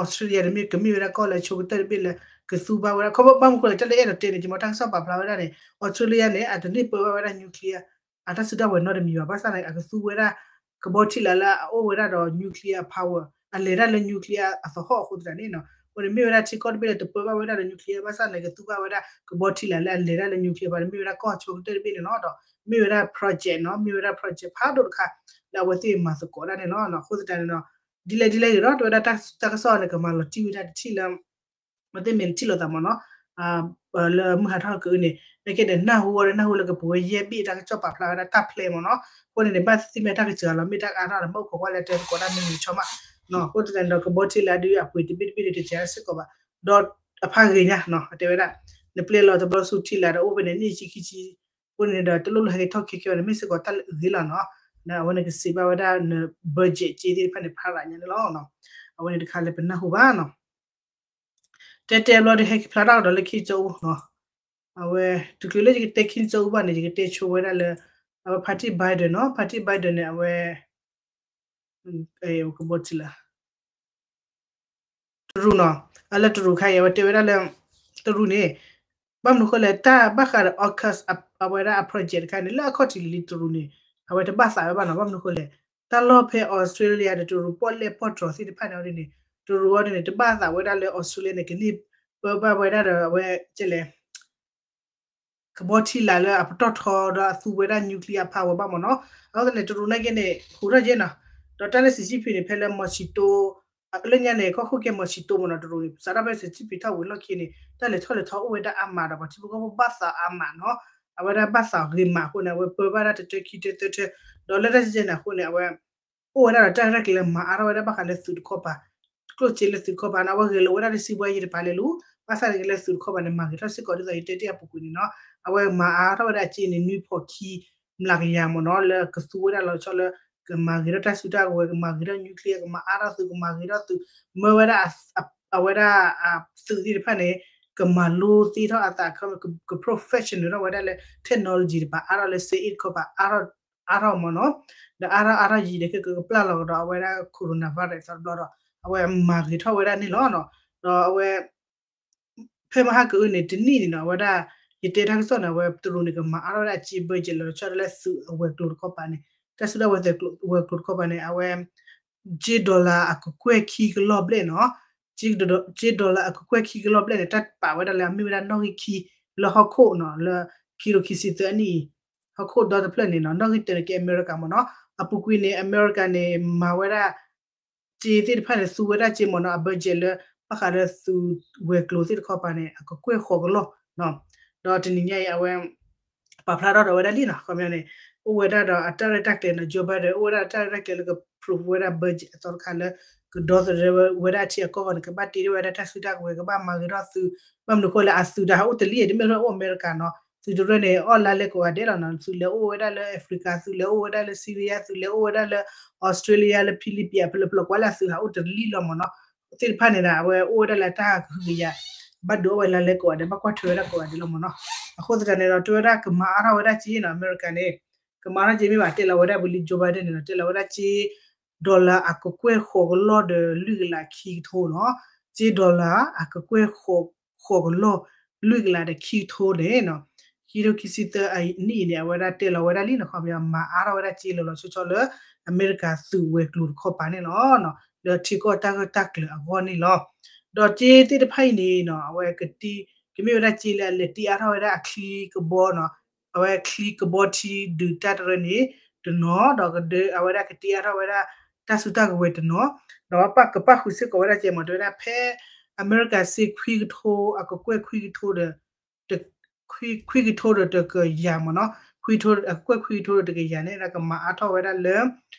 Australia န့ၣ်မ့ၢ်ကမ့ၢ်ဝဲဒၣ်ကီၢ်လၢအဆိကတၢၢ်တဘ့ၣ်လၢ ကသူဘၣ်ဝဲဒၣ် ခီဘၣ်မနုၤဃိလဲၣ် တၢ်လၢအဲၣ်ဒိးတဲန့ၣ် ယမ့ၢ်တၢ်ကစီၣ်ပာ်ဖျါဝဲဒၣ်န့ၣ် Australia န့ၣ် အတန့ၢ်ပၢဘၣ်ဝဲဒၣ် nuclear အတၢ်စုတၢ်ဝဲၤနီတမံၤဘၣ် ဘၣ်ဆၣ်န့ၣ် အကသူဝဲဒၣ် ကဘီထံလာ်လၢအအိၣ်ဝဲဒၣ်ဒီး nuclear power အလဲၤတၢ်လၢ nuclear အသဟီၣ်အဃိသတးန့ၣ်နီၤ အဃိန့ၣ်မ့ၢ်ဝဲဒၣ်ထံကီၢ်တဘ့ၣ်လၢတပၢဘၣ်ဝဲဒၣ်ဒီး nuclear ဘၣ်ဆၣ်န့ၣ် ကသူဘၣ်ဝဲဒၣ်ကဘီထံလာ်လၢအလဲၤတၢ်လၢ nuclear ဘၣ်န့ၣ် မ့ၢ်ဝဲဒၣ်ကီၢ်ဆိကတၢၢ်တဘ့ၣ်န့ၣ်လီၤ ဒီးမ့ၢ်ဝဲဒၣ် project နီၤ မ့ၢ်ဝဲဒၣ် project ဖးဒိၣ်တခါ လၢအဝဲသ့ၣ်မၤသကိးဒၣ်န့ၣ်လီၤ အဃိသတးန့ၣ်ဒီး ဒ်လဲၣ်ဒ်လဲၣ်ဂ့ၤဒီး တဝဲဒၣ်တၢ်ကစီၣ်န့ၣ် ကမၤလီၤတံၢ်ဝဲဒၣ်တထံၣ်လၢ မ့ၢ်သ့ၣ်မ့ၢ်တထံၣ်လိာ်သးမ့ၢ်နီၤ လၢမုၢ်ဟးထီၣ်က့ၤန့ၣ် နကဲဒီးနၢ်ဟူဝဲဒီးနၢ်ဟူလၢကပဝဲယဲၢ်ဘ့ၣ်တၢ်ကစီၣ်ပာ်ဖျါဝဲဒၣ်တၢ်ဖျဲးမ့ၢ်နီၤ အဃိန့ၣ်န့ၣ် ဘၣ်သ့ၣ်သ့ၣ်မ့ၢ်တၢ်ကစၢ်လီၤ မ့ၢ်တၢ်အါထီၣ်ဒီး ဘၣ်အိၣ်ခိးကွၢ်လၢတဲသကိးတၢ်မ့ၢ်ဂ့ၤဆီမး အဃိသတးန့ၣ်ဒီး ကဘီထံလာ်ဒုးအပှ့ၤတဘ့ၣ်တဘ့ၣ်န့ၣ် တစဲးစ့ၢ်ကီးဘၣ် ဒီးအဖးဂ့ၤညါ အတဲဝဲဒၣ် နပျဲလီၤတဘျီဆူထံလာ်ဒီးအိၣ်ဖဲန့ၣ် နံၣ်ဆံခံဆံ အဃိန့ၣ်ဒီး တလိၣ်လၢဟဲက့ၤထီၣ်ခဲကဲဘၣ်န့ၣ် မ့ၢ်စ့ၢ်ကီးတၢ်လၢအဂ့ၤလီၤနီၤ အဝဲန့ၣ်ကစံးဘၣ်ဝဲဒၣ်န budget က့သ့ၣ်တဖၣ်န့ၣ် ဖးရၤညါန့ၣ်လီၤ အဝဲန့ၣ်တခါလၢပနၢ်ဟူဘၣ်နီၤ တဲတဲဘျီဒီးဟဲက့ၤဖျါထီၣ်ကဒီးလၢခံကၠီအူနီၤ အဝဲ တချုးလၢယကတဲခံကၠီအူဘၣ်န့ၣ် ယကတဲဆိဝဲဒၣ်လၢ အဝဲ party Biden နီၤ party Biden န့ၣ် အဝဲ ကဘီထံလာ် တရူးနီၤ အလၢတရူးခါအံၤ အဝဲတဲဝဲဒၣ်လၢ တရူးန့ၣ် ဘၣ်မနုၤဃိလဲၣ် တၢ်ဘၣ်ဃးဒီး AUKUS အဝဲဒၣ်အ project တခါန့ၣ် လၢအခီၣ်ထံးလံၤလံၤတရူးန့ၣ် အဝဲတဘၣ်သးဝဲဘၣ်နီၤ ဘၣ်မနုၤဃိလဲၣ် တၢ်လီၢ်ဖဲ Australia ဒီးတရူးပီၣ်လဲၣ်ပီၣ်တြီၤသ့ၣ်တဖၣ်န့ၣ်အီၤဒ်န့ၣ် တရူးအီၤဒ်န့ၣ် တဘၣ်သးဝဲဒၣ်လၢ Australia န့ၣ် ကန့ၢ်ပၢဘၣ်ဝဲဒၣ်ဒီးအဝဲ ကဲလဲၣ် ကဘီထံလာ်လၢအပတီၢ်ထီဒီးအသူဝဲဒၣ် nuclear power ဘၣ်မ့ၢ်နီၤ အဃိသတးန့ၣ် တရူးနာ်က့န့ၣ် ဟူးထီၣ်က့နီၤ ဒီးတၢ်လၢ Xi Jinping န့ၣ် ဖဲလၢမီၤၡံတိ လၢညါန့ၣ် ကီၢ်ခိၣ်ကဲမီၤၡံတိမ့ၢ်နီၤ တရူးန့ၣ် စးထီၣ်ဖဲ Xi Jinping ထီၣ်ဝံၤလီၢ်ခံန့ၣ် တၢ်လဲၤထီၣ်လဲၤထီအိၣ်ဝဲဒၣ်အါမးဒီး ပှၤထံဖိကီၢ်ဖိဘၣ်သးအါမးနီၤ အဝဲဒၣ်ဘၣ်သးဂ့ၤမးအဃိန့ၣ် အဝဲပၢဘၣ်ဒၣ်တတၢခံတၢသၢတၢ ဒီးလၢတၢ်စဲန့ၣ်အဃိန့ၣ် အဝဲ အိၣ်ဝဲဒၣ်ဒီးတၢ်ရဲၣ်ကျဲၤလၢမၤအါထီၣ်ဝဲဒၣ်ဘၣ်ဃးလၢသုးတခီပၤ ကျိၣ်စ့လၢသုးတခီပၤန့ၣ် အဝဲဂဲၤလိာ်ဝဲဒၣ်တစံးဘှဲယံၤတပၤလဲၣ်လူး ဘၣ်ဆၣ်န့ၣ်က့လၢသုးတခီပၤန့ၣ် မၤဂ့ၤထီၣ်စ့ၢ်ကီးဒ်သိးယတဲတ့ၢ်အပူၤကွံာ်န့ၣ်နီၤ အဝဲမၤအါထီၣ်ဝဲဒၣ်အစ့န့ၣ် နွံဖီၣ်ခံမျးကယၤမ့ၢ်နီၤ လၢကသူဝဲဒၣ်လီၤဆီလၢ ကမၤဂ့ၤထီၣ်တၢ်စုတၢ်ကဝဲၤ ကမၤဂ့ၤထီၣ် nuclear ကမၤအါထီၣ်သုး ကမၤဂ့ၤထီၣ်သုး မၢဝဲဒၣ် အဝဲဒၣ် သုးသ့ၣ်တဖၣ်န့ၣ် ကမၤလိသ့ထီၣ်အသး က professional ထီၣ်ဝဲဒၣ်လၢ technology တပၤ အါထီၣ်လၢ စ့အ့ၣ်တခီပၤ အါထီၣ်မ့ၢ်နီၤ, ဒီးအါထီၣ်အါထီၣ်ယံာ်ဒီး ကကပျၢ်လီၤကဒီးအဝဲဒၣ် coronavirus အသီတဘျီဒီး အဝဲမၤဂ့ၤထီၣ်ဝဲဒၣ်န့ၣ်လီၤ. ဒီးအဝဲ ဖဲမဟါကအုန့ၣ် တနံၣ်န့ၣ်နီၤ အဝဲဒၣ် ယတဲတၢ်ကစီၣ်န့ၣ် အဝဲတရူးန့ၣ် ကမၤအါထီၣ်ဝဲဒၣ်အစ့ budget လီၤဆီဒၣ်လၢသုးအဝဲၤကျိၤတခီပၤန့ၣ် တၢ်စုတၢ်ဝဲၤကျိၤတခီပၤန့ၣ် အဝဲ စ့ dollar အကကွဲၢ်ခံကလီၢ်ဘျဲၣ်နီၤ, စ့ dollar အကကွဲၢ်ခံကလီၢ်ဘျဲၣ်န့ၣ် တၢ်ပာ်ဝဲဒၣ်လၢအမ့ၢ်ဝဲဒၣ်နီၣ်ဂံၢ်ခံ လၢဟီၣ်ခိၣ်နီၤ လၢခံကထိခံဆံသၢအနံၣ်အံၤ ဟီၣ်ခိၣ်ဒီတဖျၢၣ်န့ၣ်နီၤ နီၣ်ဂံၢ်တၢန့ၣ်ကဲအမဲရကၤမ့ၢ်နီၤ, အပူၤကွံာ်န့ၣ် အမဲရကၤန့ၣ် မၤဝဲဒၣ် စ့သ့ၣ်တဖၣ်န့ၣ် သူဝဲဒၣ်စ့မ့ၢ်နီၤ အ budget လၢ ဘၣ်ဃးလၢသုးဝဲၤကျိၤသ့ၣ်တခီပၤန့ၣ် အကကွဲၢ်ဃိးကလီၢ်, ဒီးတနံၤညါအံၤ အဝဲ ပာ်ဖျါထီၣ်ဒီးဝဲဒၣ်လံနီၤ ခီပညီန့ၣ် အိၣ်ဝဲဒၣ်ဒီးအတၢ်ရဲၣ်တၢ်ကျဲၤနီၤ Joe Biden အိၣ်ဝဲဒၣ်တၢ်ရဲၣ်တၢ်ကျဲၤလၢက prove ဝဲဒၣ် budget အသီတခါလၢ ကဒီသဒၢဝဲဒၣ်ထံအကီၢ်ဂီၤန့ၣ် ကဘၣ်တ့ထီၣ်ဝဲဒၣ်တၢ်စုတၢ်ကဝဲၤ ကဘၣ်မၤဂ့ၤထီၣ်သုး ဘၣ်မနုၤဃိလၢအသုးတၢ်ဟးအိၣ်တလံ တမ့ၢ်လၢအိၣ်အမဲရကၤနီၤ သုးတရၢန့ၣ် အီၣ်လါလဲကိးဂၤဒဲးလီၤနီၤ သုးလဲၤအိၣ်ဝဲဒၣ်လၢ Africa သုးလဲၤအိၣ်ဝဲဒၣ်လၢ Syria သုးလဲၤအိၣ်ဝဲဒၣ်လၢ Australia လၢ Philippines ဖဲလဲၣ်ဖဲလဲၣ် ကွၢ်လၢအသုးဟးအိၣ်တလံလီၤမ့ၢ်နီၤ သ့ၣ်တဖၣ်န့ၣ်ဒီး အဝဲအိၣ်ဝဲဒၣ်လၢတၢ်ကဟုကယာ် ဘၣ်ဒုးအီၣ်ဝဲလါလဲကိးဂၤဒဲး ဘၣ်ကွၢ်ထွဲဝဲဒၣ်ကိးဂၤဒဲးလီၤမ့ၢ်နီၤ အဃိသတးန့ၣ်ဒီး တဲဝဲဒၣ်ကမၤအါထီၣ်ဝဲဒၣ်စ့နီၤ အမဲရကၤန့ၣ် ကမၤအါထီၣ်စ့မ့ၢ်ဘၣ် တဲလီၤဝဲဒၣ်ဝံၤလံ Joe Biden န့ၣ်ဒီး တဲလီၤဝဲဒၣ်စ့ dollar အကကွဲၢ်ဃိးကလီၢ်ဒီးလွံၢ်ကလးခံကထိနီၤ စ့ dollar အကကွဲၢ် ဃိးကလီၢ် လွံၢ်ကလးဒီးခံကထိန့ၣ်နီၤ ခံကထိခံဆံသၢအနံၣ်အံၤန့ၣ် အဝဲဒၣ်တဲလီၤဝဲဒၣ်လံနီၤ ခီပညီ မၤအါထီၣ်ဝဲဒၣ်စ့လီၤလီၤဆီဆီလၢ အမဲရကၤသုးဝဲၤကျိၤတခီပၤန့ၣ်လီၤ လၢထံကီၢ်တၢ်ဂၢၢ်တၢ်ကျၢၤအဂီၢ်န့ၣ်လီၤ ဒီးစ့သ့ၣ်တဖၣ်အံၤန့ၣ်နီၤ အဝဲကတံ ကမ့ၢ်ဝဲဒၣ်စ့လၢအလဲၤတံအါထီၣ်ဝဲဒၣ်အချံကဘီနီၤ အဝဲချံကဘီထံဒုးတၢ်တရၢန့ၣ် တနီၤ ဒီးကဒုးအဝဲဒၣ်ကတံအါထီၣ်ဝဲဒၣ် တၢ်စုတၢ်ကဝဲၤတနီၤ ဒီးပကပၣ်ဃုာ်စ့ၢ်ကီးဝဲဒၣ်စ့မ့ၢ် တဲဝဲဒၣ်ဖဲ အမဲရကၤစ့ခွံကထိ အကကွဲၢ်ခွံကထိဒီး ခွံကထိဒီးတကယၤမ့ၢ်နီၤ ခွံကထိ အကကွဲၢ်ခွံကထိဒီးတကယၤန့ၣ် ကမၤအါထီၣ်ဝဲဒၣ်လၢ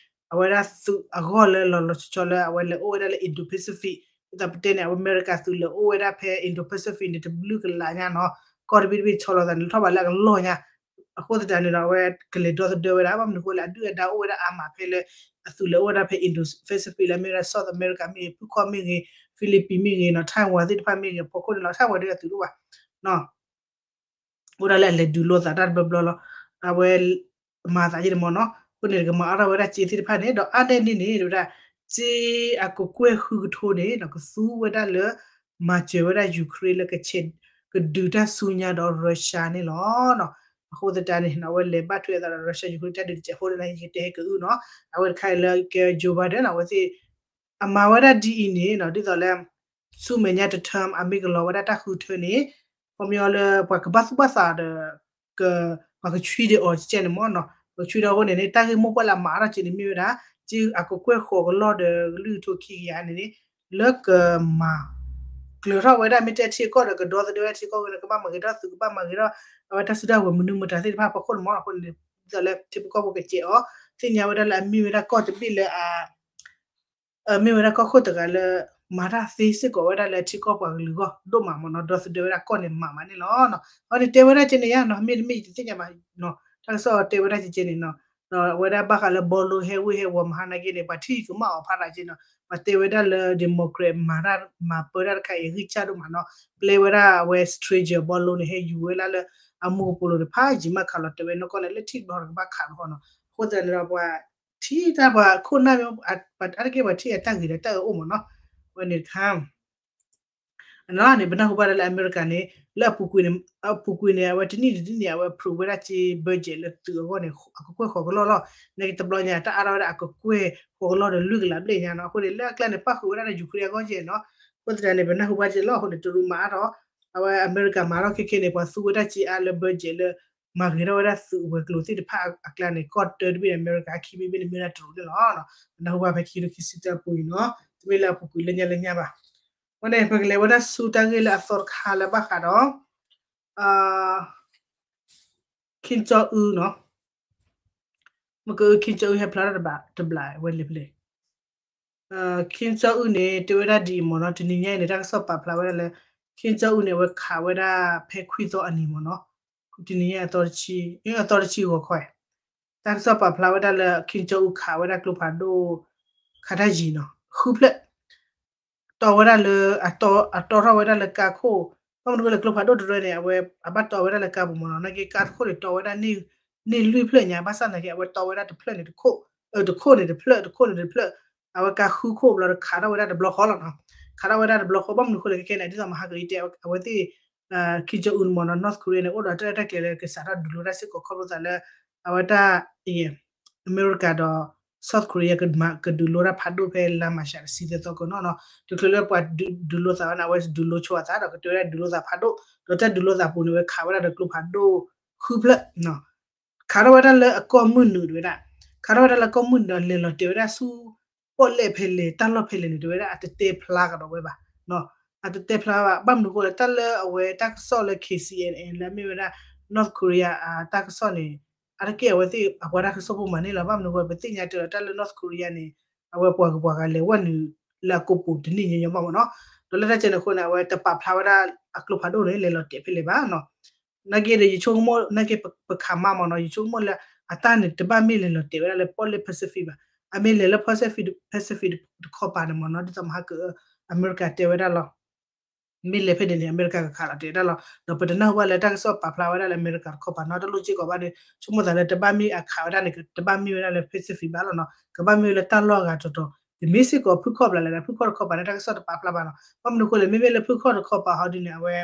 အဝဲဒၣ်သုးအဂီၢ်လၢလီၤလီၤဆီဆီလၢအဝဲလဲၤအိၣ်ဝဲဒၣ်လၢ Indo-Pacific ဒ်သိးပတဲန့ၣ် အဝဲအမဲရကၤသုးလဲၤအိၣ်ဝဲဒၣ်ဖဲ Indo-Pacific န့ၣ် တဘျုးကလးညါနီၤ ကီၢ်တဘ့ၣ်တဘ့ၣ်ဆီလီၤသးန့ၣ် လီၤထီၣ်ဘးလၢအကလီၢ်ညါ အဃိသတးန့ၣ်ဒီး အဝဲကလဲၤဒီသဒၢဝဲဒၣ် ဘၣ်မနုၤအဃိလၢအဒုၣ်အဒါအိၣ်ဝဲဒၣ်အါမးဖဲလၢ အသုးလဲၤအိၣ်ဝဲဒၣ်ဖဲ Indo-Pacific လၢအမ့ၢ်ဝဲဒၣ် South America မ့ၢ်ဂ့ၤ ဖုခီမ့ၢ်ဂ့ၤ Philippines မ့ၢ်ဂ့ၤနီၤ Taiwan သ့ၣ်တဖၣ်မ့ၢ်ဂ့ၤ အဖီခိၣ်န့ၣ်လီၤ Taiwan ဒ်အသုးတအိၣ်ဘၣ် အိၣ်ဒၣ်လၢအလဲၤဒုးလိာ်သးတၢ်တဘျီဘျီလီၤ အဝဲ မၤသးယဲန့ၣ်မ့ၢ်နီၤ အဃိန့ၣ် ကမၤအါထီၣ်ဝဲဒၣ်စ့သ့ၣ်တဖၣ်န့ၣ် ဒီးအါန့ၢ်န့ၣ်န့ၣ် တဲဝဲဒၣ် စ့အကကွဲၢ်ဃုကထိန့ၣ် ကသူဝဲဒၣ်လၢ မၤစၢၤဝဲဒၣ် Ukraine လၢကဆဲး ကဒုးတၢ်ဆူညါဒီး Russia န့ၣ်လီၤ. အဃိသတးန့ၣ် အဝဲလဲၤဘၣ်ထွဲအသးဒီး Russia Ukraine တၢ်ဒုးတစဲးဖိန့ၣ် ယကတဲဟဲကအုနီၤ အဝဲတခါအံၤလၢကဲ Joe Biden အဝဲသ့ၣ် အမၤဝဲဒၣ်ဒ်အံၤန့ၣ် ဒ်သိးလၢ ဆူမဲာ်ညါတ term အမ့ၢ်ကလီၤဝဲဒၣ်တၢ်ဃုထၢန့ၣ် ခီပညီလၢပှၤကဘၣ်သူၣ်ဘၣ်သးဒီး ပှၤကဆွံဒံးအီၤကဲန့ၣ်မ့ၢ်နီၤ ပှၤကဆွံဒီးအဃိန့ၣ်န့ၣ် တၢ်ဂ့ၢ်မိၢ်ပှၢ်လၢအမၤအါထီၣ်က့ၤန့ၣ်မ့ၢ်ဝဲဒၣ် စ့အကကွဲၢ်ဃိးကလီၢ်ဒီးလွံၢ်ကထိခံကယၤန့ၣ်န့ၣ် လၢကမၤ ကျၢၤထီၣ်ဝဲဒၣ်မ့ၢ်တဲထံကီၢ်ဒီးကဒီသဒၢဝဲဒၣ်ထံကီၢ်ဝဲန့ၣ် ကဘၣ်မၤဂ့ၤထီၣ်သုး ကဘၣ်မၤဂ့ၤထီၣ် အဝဲတၢ်စုတၢ်ဝဲၤမနုၤမတၤသ့ၣ်တဖၣ်ဖီခိၣ်န့ၣ်မ့ၢ်နီၤ အဃိန့ၣ် ဒ်သိးလၢထံဖိကီၢ်ဖိကစဲးအီၤ သ့ၣ်ညါဝဲဒၣ်လၢအမ့ၢ်ဝဲဒၣ်ကီၢ်တဘ့ၣ်လၢအ မ့ၢ်ဝဲဒၣ်ကီၢ်ခိၣ်တဂၤလၢ မၤတၢ်သ့စ့ၢ်ကီးဝဲဒၣ်လၢထံကီၢ်ပှၤကလုာ်အဂီၢ်ဒိၣ်မးမ့ၢ်နီၤ ဒီသဒၢဝဲဒၣ်ကီၢ်န့ၣ်မၤမးန့ၣ်လီၤ. အဝဲန့ၣ်တဲဝဲဒၣ်ကဲန့ၣ်ယါနီၤ မ့တမ့ၢ်ယတသ့ၣ်ညါဘၣ်နီၤ တၢ်ကစီၣ်တဲဝဲဒၣ်ကဲကဲန့ၣ်နီၤ ဒီးအဝဲဒၣ်ဘၣ်ဃးလၢဘီလိဟဲဝ့ၢ်ဟဲဝီၤမဟါနာ်က့န့ၣ် ပှၤထံၣ်ကမၣ်အီၤဖးဒိၣ်ကဲနီၤ ပှၤတဲဝဲဒၣ်လၢ Democrat မၤတၢ်မၤပၢတၢ်တခါအံၤဂံၢ်စၢ်ဒိၣ်မးနီၤ ပျဲဝဲဒၣ်အဝဲ stranger ဘီလိန့ၣ် ဟဲယူၤဝဲဒၣ်လၢ အမူကပိာ်လိၤတဖၣ်ယံာ်မးခးလီၤတဲာ်ဝဲနီၢ်ကီၢ်န့ၣ် လၢထံၣ်တဘျီတကဘၣ်ခးလီၤဃီနီၤ အဃိသတးန့ၣ်ဒီးပှၤ ထံၣ်တၢ်ပှၤခိၣ်နၢ်မ့ၢ် အါတက့ၢ်ပှၤထံၣ်အတၢ်ဂ့ၤဒီးတၢ်အၢအိၣ်မ့ၢ်နီၤ အဝဲန့ၣ်တခါ အနီၤန့ၣ် ပနၢ်ဟူဘၣ်ဒၣ်လၢအမဲရကၤန့ၣ် လၢအပူၤကွံာ်န့ၣ် အပူၤကွံာ်န့ၣ် အဝဲတနံၣ်တနံၣ်န့ၣ် အဝဲ approve ဝဲဒၣ်စ့ budget လၢသုးအဂီၢ်န့ၣ် အကကွဲၢ်ဃိးကလီၢ်လီၤ နာ်က့တဘျီညါတၢ်အါထီၣ်ဝဲဒၣ်အကကွဲၢ်ဃိးကလီၢ်ဒီးလွံၢ်ကလးဘျဲၣ်ညါနီၤ အဃိန့ၣ် လၢအကျါန့ၣ် ပၣ်ဃုာ်ဝဲဒၣ်ဒီး Ukraine အဂီၢ်ကဲနီၤ အဃိသတးန့ၣ် ပနၢ်ဟူဘၣ်ကဲလီၤအဃိန့ၣ် တရူးမၤအါထီၣ် အဝဲအမဲရကၤမၤထီၣ်ခဲခဲန့ၣ် ပှၤသူဝဲဒၣ်စ့အါလၢ budget လၢ မၤဂ့ၤထီၣ်ဝဲဒၣ်သုးဝဲၤကျိၤသ့ၣ်တဖၣ်အကျါန့ၣ် ကီၢ်တၢတဘ့ၣ်န့ၣ် အမဲရကၤခံဘ့ၣ်ဘ့ၣ်န့ၣ် မ့ၢ်ဝဲဒၣ်တရူးန့ၣ်လီၤ. ပနၢ်ဟူဘၣ်ဖဲခံကထိခံဆံသၢအပူၤအံၤနီၤ တမ့ၢ်လၢအပူၤကွံာ်လၢညါလၢညါဘၣ်. အဃိန့ၣ် ပကလဲၤဝဲဒၣ်ဆူတၢ်ဂ့ၢ်လၢအသီတခါလၢဘၣ်ဃးဒီး Kim Jong Un နီၤ မ့ၢ်က Kim Jong Un ဟဲဖျါထီၣ်တဘျီ တဘျီဝဲလၢဖဲလဲၣ် Kim Jong Un န့ၣ် တဲဝဲဒၣ်ဒ်အံၤမ့ၢ်နီၤ တနံၤညါအံၤန့ၣ် တၢ်ကစီၣ်ပာ်ဖျါဝဲဒၣ်လၢ Kim Jong Un န့ၣ် အဝဲခးဝဲဒၣ်ဖဲခွံသီအနံၤမ့ၢ်နီၤ တနံၤညါအသီတဆံ အသီတဆံဂီၤခွဲး တၢ်ကစီၣ်ပာ်ဖျါဝဲဒၣ်လၢ Kim Jong Un ခးဝဲဒၣ်ကျိဖးဒိၣ် ခးတၢ်ယံၤနီၤ ဃုဖျၢၣ် တီဝဲဒၣ်လၢ အတီထီၣ်ဝဲဒၣ်လၢကါခိၣ် ဘၣ်မနုၤအဃိလဲၣ် ကျိဖးဒိၣ်တရၢန့ၣ် အဝဲအဘၣ်တီဝဲဒၣ်လၢကါပူၤမ့ၢ်နီၤ, နာ်က့ကါတခိၣ်န့ၣ်တီဝဲဒၣ် န့ၢ်လွံၢ်ဖျၢၣ်ညါ, ဘၣ်ဆၣ်သနာ်က့ အဝဲတီဝဲဒၣ်တဖျၢၣ်န့ၣ်တခိၣ်, တခိၣ်န့ၣ်တဖျၢၣ်, တခိၣ်န့ၣ်တဖျၢၣ်, အဝဲကါဃုခိၣ်ဘျီဒီးခးထီၣ်ဝဲဒၣ်တဘျီဃီလီၤနီၤ, ခးထီၣ်ဝဲဒၣ်တဘျီဃီ, ဘၣ်မနုၤအဃိလဲၣ် ခဲခဲန့ၣ် ဒ်သိးမဟါကလံၤတဲ အဝဲသ့ၣ် Kim Jong Un မ့ၢ်နီၤ North Korea န့ၣ် အိၣ်ဒီးတၢ်ရဲၣ်တၢ်ကျဲၤလၢကစးထီၣ်ဒုးလိတၢ်စ့ၢ်ကီး ခီဖျိသးလၢ အဝဲတၢ် အမဲရကၤဒီး South Korea ကဒုးလိတၢ်ဖးဒိၣ်ဖဲလါမၢ်ၡးတဆံသၢသီကနီၤနီၤ, တချုးလၢပှၤဒုးလိသးဝဲန့ၣ် အဝဲဒုးလိဆိအသးဒီး ကတဲဝဲဒၣ်ဒုးလိသးဖးဒိၣ်, ဒီးတၢ်ဒုးလိသးပူၤန့ၣ် ဝဲခးဝဲဒၣ်ဒီးကျိဖးဒိၣ်ဃုဖျၢၣ် ခးထီၣ်ဝဲဒၣ်လၢအကီၢ်မုၢ်နုာ်တဝဲဒၣ်, ခးထီၣ်ဝဲဒၣ်လၢကီၢ်မုၢ်နုာ်ဒီး လဲၤလီၤတဲာ်ဝဲဒၣ်ဆူ ပီၣ်လဲၣ်ဖဲလဲၣ် တၢ်လီၢ်ဖဲလဲၣ်န့ၣ် တဝဲဒၣ်အတတဲဖျါကဒီးဝဲဘၣ်, အတတဲဖျါဘၣ်, ဘၣ်မနုၤအဃိလဲၣ် တၢ်လၢအဝဲတၢ်ကစီၣ်လၢ K C N N လၢအမ့ၢ်ဝဲဒၣ် North Korea တၢ်ကစီၣ်န့ၣ် အါတက့ၢ်အဝဲသ့ၣ်အပှၤတၢ်ကစီၣ်ဖိမၤန့ၢ်လီၤ, ဘၣ်မနုၤအဃိ ပသ့ၣ်ညါတ့ၢ်လီၤ တၢ်လၢ North Korea န့ၣ် အဝဲပှၤဂုၤပှၤဂၤလဲၤဝဲနုာ်လၢအကိာ်ပူၤတနံၣ်ညီညီဘၣ်မ့ၢ်နီၤ, ဒီးလၢတၢ်ကဲန့ၣ်အဃိန့ၣ် အဝဲတပာ်ဖျါဝဲဒၣ် အကျိဖးဒိၣ်န့ၣ် လဲၤလီၤတဲာ်ဖဲလဲၣ်ဘၣ်နီၤ, နာ်က့ဒီး ယဆိကမိၣ် နာ်က့ပခးမါမ့ၢ်နီၤ, ယဆိကမိၣ်လၢအတၢ်န့ၣ် တဘၣ်မ့ၢ်လဲၤလီၤတဲာ်ဝဲဒၣ်လၢပီၣ်လဲၣ် Pacific ဘၣ်, အမ့ၢ်လဲၤလၢ Pacific Pacific တခီပၤန့ၣ်မ့ၢ်နီၤ, ဒ်သိးမဟါက အမဲရကၤတဲဝဲဒၣ်လီၤ မ့ၢ်လဲၤဖဲန့ၣ်န့ၣ် အမဲရကၤကခးလီၤတဲာ်ဒၣ်လီၤ, ဒီးပတနၢ်ဟူဘၣ်လၢတၢ်ကစီၣ်ပာ်ဖျါဝဲဒၣ်လၢအမဲရကၤတခီပၤနီၤ, တလိၣ်စ့ၢ်ကီးဘၣ်ဒီး ဆိကမိၣ်သးလၢတဘၣ်မ့ၢ်အခးဝဲဒၣ်န့ၣ် တဘၣ်မ့ၢ်ဝဲဒၣ်လၢ Pacific ဘၣ်လီၤနီၤ, ကဘၣ်မ့ၢ်ဝဲလၢတၢ်လီၢ်အဂၤတီၤတီၤ, တမ့ၢ်စ့ၢ်ကီးဖုခီၣ်ဘျးလဲၣ်ဒီး ဖုခီၣ်တခီပၤန့ၣ် တၢ်ကစီၣ်တပာ်ဖျါဘၣ်နီၤ, ဘၣ်မနုၤအဃိလဲၣ် မ့မ့ၢ်လၢဖုခီၣ်တခီပၤဟီဒ်န့ၣ် အဝဲ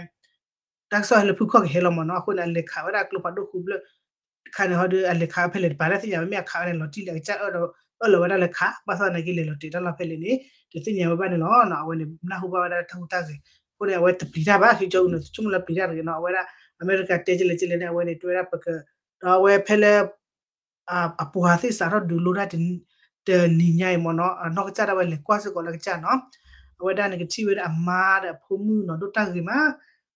တၢ်ကစီၣ်ဟဲလၢဖုခီၣ်ကဟဲလီၤမ့ၢ်နီၤ, အဃိန့ၣ် အလဲၤခးဝဲဒၣ်ကျိဖးဒိၣ်ဃုဖျၢၣ် တခါန့ၣ်ဟီဒီး အလဲၤခးဝဲဖဲလဲၣ်တပၤတၢ်သ့ၣ်ညါ မ့မ့ၢ်အခးဝဲန့ၣ် လီၤတံၢ်လၢအကစၢ်အၢၣ်လီၤဝဲဒၣ်လၢခး, ဘၣ်ဆၣ်သနာ်က့ လဲၤလီၤတဲာ်တၢ်လီၢ်ဖဲလဲၣ်န့ၣ် တသ့ၣ်ညါဝဲဘၣ်န့ၣ်လီၤနီၤ, အဝဲန့ၣ် နၢ်ဟူဘၣ်ဝဲဒၣ်တၢ်ဟူးတၢ်ဂဲၤ, အဃိန့ၣ် အဝဲတပျံၤတၢ်ဘၣ် Kim Jong Un န့ၣ် ဆိကမိၣ်လၢပျံၤတၢ်တဂ့ၤနီၤ, အဝဲဒၣ် အမဲရကၤတဲကလဲၣ်ကလဲၣ်န့ၣ် အဝဲန့ၣ် တဲဝဲဒၣ်ပက ဒီးအဝဲဖဲလၢ အပှၤသ့ၣ်စးထီၣ်ဒုးလိတၢ် တနံၤညါအံၤမ့ၢ်နီၤ, အနီၢ်ကစၢ်ဒၣ်ဝဲလဲၤကွၢ်စ့ၢ်ကီးလၢကစၢ်နီၤ, အဝဲဒၣ်န့ၣ်ကထံၣ်ဝဲဒၣ်အမါဒီးအဖိမုၣ်နီၤ ဒိၣ်တၢ်ဂ့ၤမး,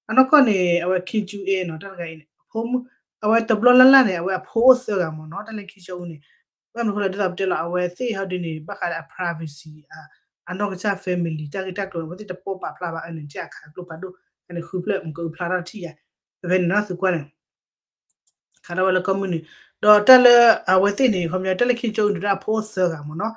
အနီၢ်ကီၢ်န့ၣ် အဝဲ Kim Jong Un နီၤ တၢ်တဂၤအံၤန့ၣ် အဖိမုၣ် အဝဲတဘျီလၢ်လၢ်န့ၣ် အဝဲအဖိအိၣ်သၢဂၤမ့ၢ်နီၤ, တၢ်လၢ Kim Jong Un န့ၣ်, ဘၣ်မနုၤအဃိလဲၣ် ဒ်သိးပတဲလီၤ အဝဲသ့ၣ်ဟီဒ်န့ၣ် ဘၣ်ဃးဒီးအ privacy အနီၢ်ကစၢ် family တၢ်ဂ့ၢ်တၢ်ကျိၤန့ၣ် အဝဲသ့ၣ်တပိာ်ပာ်ဖျါဘၣ်, အန့ၣ်ထံၣ်အခးကျိဖးဒိၣ် အန့ၣ်ဃုဖျၢၣ် မ့ၢ်ကအုဖျါထီၣ်တထံၣ်ယါ, ဖဲဖဲန့ၣ်နီၤ သုကွၢ်န့ၣ် ခးထီၣ်ဝဲလၢကီၢ်မုၢ်နုာ်, ဒီးတၢ်လၢအဝဲသ့ၣ်န့ၣ် ခီပညီ တၢ်လၢ Kim Jong Un ဒုးတၢ်အဖိအိၣ်သၢဂၤမ့ၢ်နီၤ,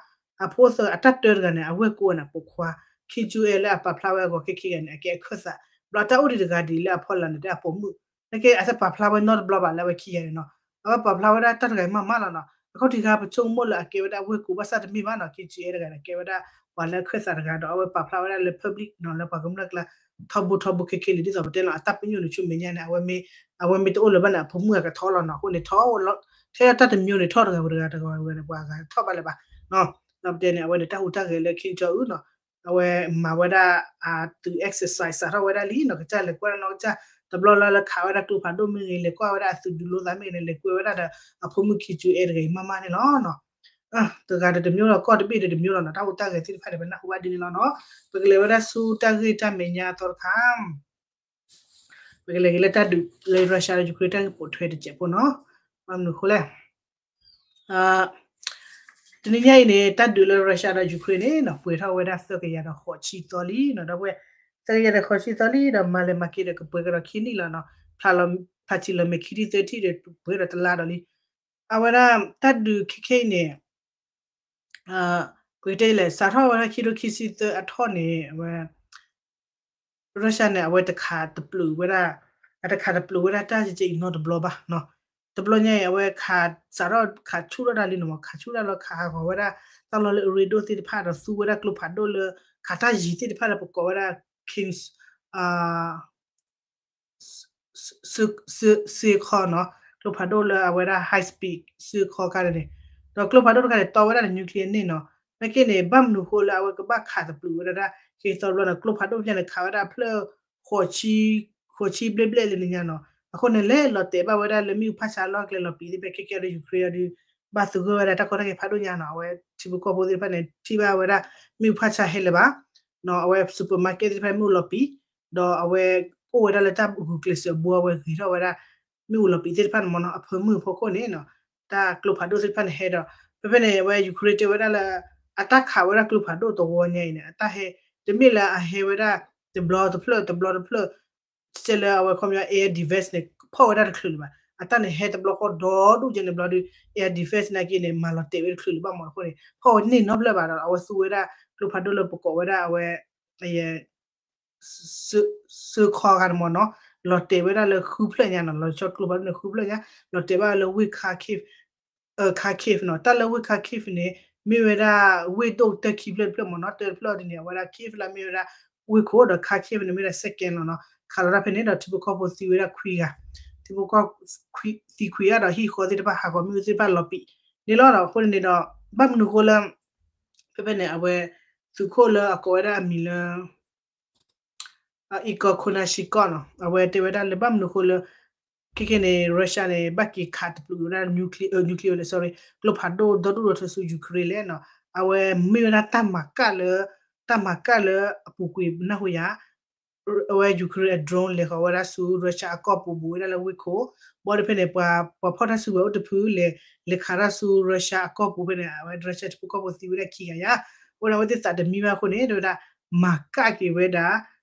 အဖိအိၣ်သၢဂၤ အတၢ်တၢတဂၤန့ၣ် အဝဲၢ်ကိးဝဲန့ၣ် ပိာ်ခွါ, Kim Jong Un လၢအပာ်ဖျါဝဲအဂီၢ်ခဲခဲဂၤန့ၣ် အကဲအခၢၣ်သး, ဘျီတၢ်အိၣ်ဒံးတဂၤဒ်လၢအဖီလာ်န့ၣ် တၢ်အပိာ်မုၣ်, နာ်က့အတပာ်ဖျါဝဲနီတဘျီဘၣ်လၢအဝဲခံဂၤန့ၣ်နီၤ, အဝဲပာ်ဖျါဝဲဒၣ်တၢ်တဂၤအံၤမးမးလီၤနီၤ, အခီၣ်ထံးခါပဆိကမိၣ်လၢအကဲဝဲဒၣ်အဝဲၢ်ကိး ဘၣ်ဆၣ်တမ့ၢ်ဘၣ်နီၤ, Kim Jong Un တဂၤန့ၣ် ကဲဝဲဒၣ်ပှၤလၢအခၢၣ်သးတဂၤဒီး အဝဲပာ်ဖျါဝဲဒၣ်လၢ public နီၤ လၢပှၤကမျၢၢ်ကျါ ထီဘိထီဘိခဲခဲလံ ဒ်သိးပတဲလီၤ အတၢ်ပညိၣ်န့ၣ် ဆူမဲာ်ညါန့ၣ် အဝဲမ့ၢ် အဝဲမ့ၢ်တအိၣ်လၢၤဘၣ်န့ၣ် အဖိမုၣ်အကထီလီၤနီၤ, အဃိန့ၣ် ထီ ထဲလၢတၢ်တမျိုးန့ၣ် ထီၣ်တဂၤဝဲတဂၤ တဂၤဝဲတဂၤ ပှၤဂၤထီၣ်ဘၣ်လၢၤဘၣ်, ဒီးပတဲန့ၣ် အဝဲန့ၣ် တၢ်ဟူးတၢ်ဂဲၤလၢ Kim Jong Un နီၤ, အဝဲမၤဝဲဒၣ် အသုး exercise စးထီၣ်ဝဲဒၣ်လံနီၤ, ကစၢ်လဲၤကွၢ်နီၤ ကစၢ် တဘျီလၢ်လၢ်ခးဝဲဒၣ်ကျိဖးဒိၣ်မ့ၢ်ဂ့ၤ လဲၤကွၢ်ဝဲဒၣ်အသုးဒုးလိသးမ့ၢ်ဂ့ၤန့ၣ် လဲၤကွဲးဝဲဒၣ်ဒီးအဖိမုၣ် Kim Jong Un တဂၤအံၤမးမးန့ၣ်လီၤနီၤ. တဂၤဒီးတမျိုးလီၤ ကီၢ်တဘ့ၣ်ဒီးတမျိုးလီၤနီၤ, တၢ်ဟူးတၢ်ဂဲၤသ့ၣ်တဖၣ်န့ၣ် ပနၢ်ဟူဘၣ်ဒ်န့ၣ်လီၤနီၤ. ပကလဲၤဝဲဒၣ်ဆူတၢ်ဂ့ၢ်တၢ်မဲာ်ညါအသီတခါ ပကလဲၤက့ၤလၢတၢ်ဒုးလၢ Russia ဒီး Ukraine တၢ်ဂ့ၢ်ပိာ်ထွဲတစဲးဖိနီၤ. ဘၣ်မနုၤအဃိလဲၣ်, တနံၤညါအံၤန့ၣ် တၢ်ဒုးလၢ Russia ဒီး Ukraine န့ၣ်နီၤ ပှဲၤထီၣ်ဝဲဒၣ်သၢကယၤဒီးဃိးဆံသီလံနီၤ, ဒီပုၢ်ဝဲၢ် သၢကယၤဒီးဃိးဆံသီလံ ဒီးမၤလဲၤမၤက့ၤဒီးကပှဲၤကဒီးခံနံၣ်လီၤနီၤ, ဖျါလီၤ ဖျါထံလီၤမဲာ်ခံထံၣ်သၢထံၣ်ဒီးပှဲၤဒီးတလါဒီးလံ. အဝဲဒၣ်တၢ်ဒုးခဲခဲအံၤန့ၣ် ပကတဲလဲၣ် စးထီၣ်ဝဲဒၣ်ခံထိခံဆံသၢအထီၣ်န့ၣ် အဝဲ Russia န့ၣ် အဝဲတခးတပျုာ်ဝဲဒၣ် အတခးတပျုာ်ဝဲဒၣ်တၢ်ကကဲအံၤနီတဘျီဘၣ်နီၤ. တဘျီညါအံၤ အဝဲခး စးထီၣ်ခးဆူၣ်ထီၣ်တၢ်လံနီၤ, ခးဆူၣ်တၢ်လီၤ ခးဟးဂီၤဝဲဒၣ် တၢ်လီၢ်လၢအရ့ဒိၣ်သ့ၣ်တဖၣ်ဒီးသူဝဲဒၣ်ကျိဖးဒိၣ်လၢ ခးတၢ်ယံၤသ့ၣ်တဖၣ်လၢပကိးဝဲဒၣ် King's စ့ၢ်ခီနီၤ, ကျိဖးဒိၣ်လၢအဝဲဒၣ် high speed စ့ၢ်ခီခါန့ၣ်, ဒီးကျိဖးဒိၣ်တခါန့ၣ် တီဝဲဒၣ်ဒီး nuclear န့ၣ်နီၤ. နာ်က့န့ၣ် ဘၣ်မနုၤအဃိလၢအဝဲကဘၣ်ခးသပျုာ်ဝဲဒၣ်တၢ် ခံသီတဘျီန့ၣ် ကျိဖးဒိၣ်ဖဲန့ၣ် ခးဝဲဒၣ်အဖျၢၣ် ဃိးဆံဘျဲၣ်ဘျဲၣ်လၢနံၤညါနီၤ. အဃိန့ၣ် လဲၤလီၤတဲာ်ဘၣ်ဝဲဒၣ်လၢမ့ၣ်အူဖးဆါလီၢ်ကျဲလီၤပံာ်သ့ၣ်တဖၣ် ခဲကဲဒီး Ukraine အီၤဒီး ဘၣ်သဂၢၢ်ဝဲဒၣ်တၢ်ကီတၢ်ခဲဖးဒိၣ်ညါနီၤ. အဝဲထံဖိကီၢ်ဖိသ့ၣ်တဖၣ်န့ၣ် ထံၣ်ဘၣ်ဝဲဒၣ် မ့ၣ်အူဖးဆါဟဲလၢၤဘၣ် အဝဲ supermarket သ့ၣ်တဖၣ်မ့ၣ်အူလီၤပံာ်, ဒီးအဝဲအိၣ်ဝဲဒၣ်လၢတၢ်ဂုာ်ကျဲးစၢးဘိ အဝဲဂ့ၤထီၣ်ဝဲဒၣ် မ့ၣ်အူလီၤပံာ်သ့ၣ်တဖၣ်န့ၣ်မ့ၢ်နီၤ, အဖၢမုၢ်အဖီခိၣ်န့ၣ်နီၤ, တၢ်ကျိဖးဒိၣ်သ့ၣ်တဖၣ်န့ၣ်ဟဲဒီး ဖဲဖဲန့ၣ် အဝဲ Ukraine တဲဝဲဒၣ်လၢ အတၢ်ခးဝဲဒၣ်ကျိဖးဒိၣ်တဝီညါအံၤန့ၣ် အတၢ်ဟဲ တမ့ၢ်လၢအဟဲဝဲဒၣ် တဘျီတဖျၢၣ် တဘျီတဖျၢၣ် ကဲလၢအဝဲခီပညီ air defense န့ၣ် ဖီၣ်ဝဲဒၣ်တချုးလၢၤဘၣ်. အတၢ်န့ၣ်ဟဲတဘျီဃီဒီဒူၣ်ကဲန့ၣ်ဘျီဒီး air defense နာ်က့န့ၣ် မၤလီၤတဲာ်ဝဲတချုးလၢၤဘၣ်မ့ၢ်အဃိန့ၣ် ဖီၣ်ဝဲန့ၢ်နီတဖျၢၣ်ဘၣ်ဒီး အဝဲသူဝဲဒၣ်ကျိဖးဒိၣ်လၢပကိးဝဲဒၣ်အဝဲ အယဲ စၢခီဂၤန့ၣ်မ့ၢ်နီၤ, လီၤတဲာ်ဝဲဒၣ်လၢဃုဖျၢၣ်ညါနီၤ, လီၤဆီကျိဖးဒိၣ်န့ၣ်ဃုဖျၢၣ်ညါ, လီၤတဲာ်ဘၣ်လၢဝ့ၢ် Kharkiv နီၤ, တၢ်လၢဝ့ၢ် Kharkiv န့ၣ် မ့ၢ်ဝဲဒၣ်ဝ့ၢ်ဒိၣ်တၢခံဖျၢၣ်တဖျၢၣ်မ့ၢ်နီၤ, တၢတဖျၢၣ်ဒ်န့ၣ် အဝဲဒၣ် Kyiv လၢမ့ၢ်ဝဲဒၣ်ဝ့ၢ်ခိၣ်ဒီး Kharkiv န့ၣ်မ့ၢ်ဒၣ် second လီၤနီၤ, ခးလီၤတၢ်ဖဲန့ၣ်ဒီးထံဖိကီၢ်ဖိသံဝဲဒၣ်ခွံဂၤ, ထံဖိကီၢ်ဖိသံခွံဂၤဒီးဟံၣ်ဃီသ့ၣ်တဖၣ်ဟးဂီၤမ့ၣ်အူသ့ၣ်တဖၣ်လီၤပံာ်န့ၣ်လီၤ. အဃိန့ၣ်ဒီး ဘၣ်မနုၤဃိလၢ ဖဲဖဲန့ၣ် အဝဲ သုးခိၣ်လၢအကိးဝဲဒၣ်အမံၤလၢ Igor Konashenkov နီၤ, အဝဲတဲဝဲဒၣ်လၢဘၣ်မနုၤဃိလၢ ခဲခဲန့ၣ် Russia န့ၣ် ဘၣ်က့ၤခးတပျုာ်ဝဲဒၣ် nuclear, nuclear န့ၣ် sorry, ကျိဖးဒိၣ်ဒီဒူၣ်ဒီထၢဆူ Ukraine လဲၣ်နီၤ, အဝဲမ့ၢ်ဝဲဒၣ်တၢ်မၤကၣ်လၢ တၢ်မၤကၣ်လၢအပူၤကွံာ်နၢ်ဟူယၤ အဝဲ Ukraine အ drone လဲၤဃီၤဝဲဒၣ်ဆူ Russia အကီၢ်ပူၤ ဘူးဝဲဒၣ်လၢဝ့ၢ်ခိၣ်, ဘၣ်ဒီးဖဲန့ၣ် ပှၤဖီၣ်တၢ်စုကဝဲၤအိၣ်တဖု လဲၤခးတၢ်ဆူ Russia အကီၢ်ပူၤဖဲန့ၣ် အဝဲ Russia ထံဖိကီၢ်ဖိသံဝဲဒၣ်ခံဂၤယါ, အဃိန့ၣ် အဝဲသ့ၣ်သးတမံဘၣ်အဃိန့ၣ် တဲဝဲဒၣ် မၤကၣ်က့ၤဝဲဒၣ်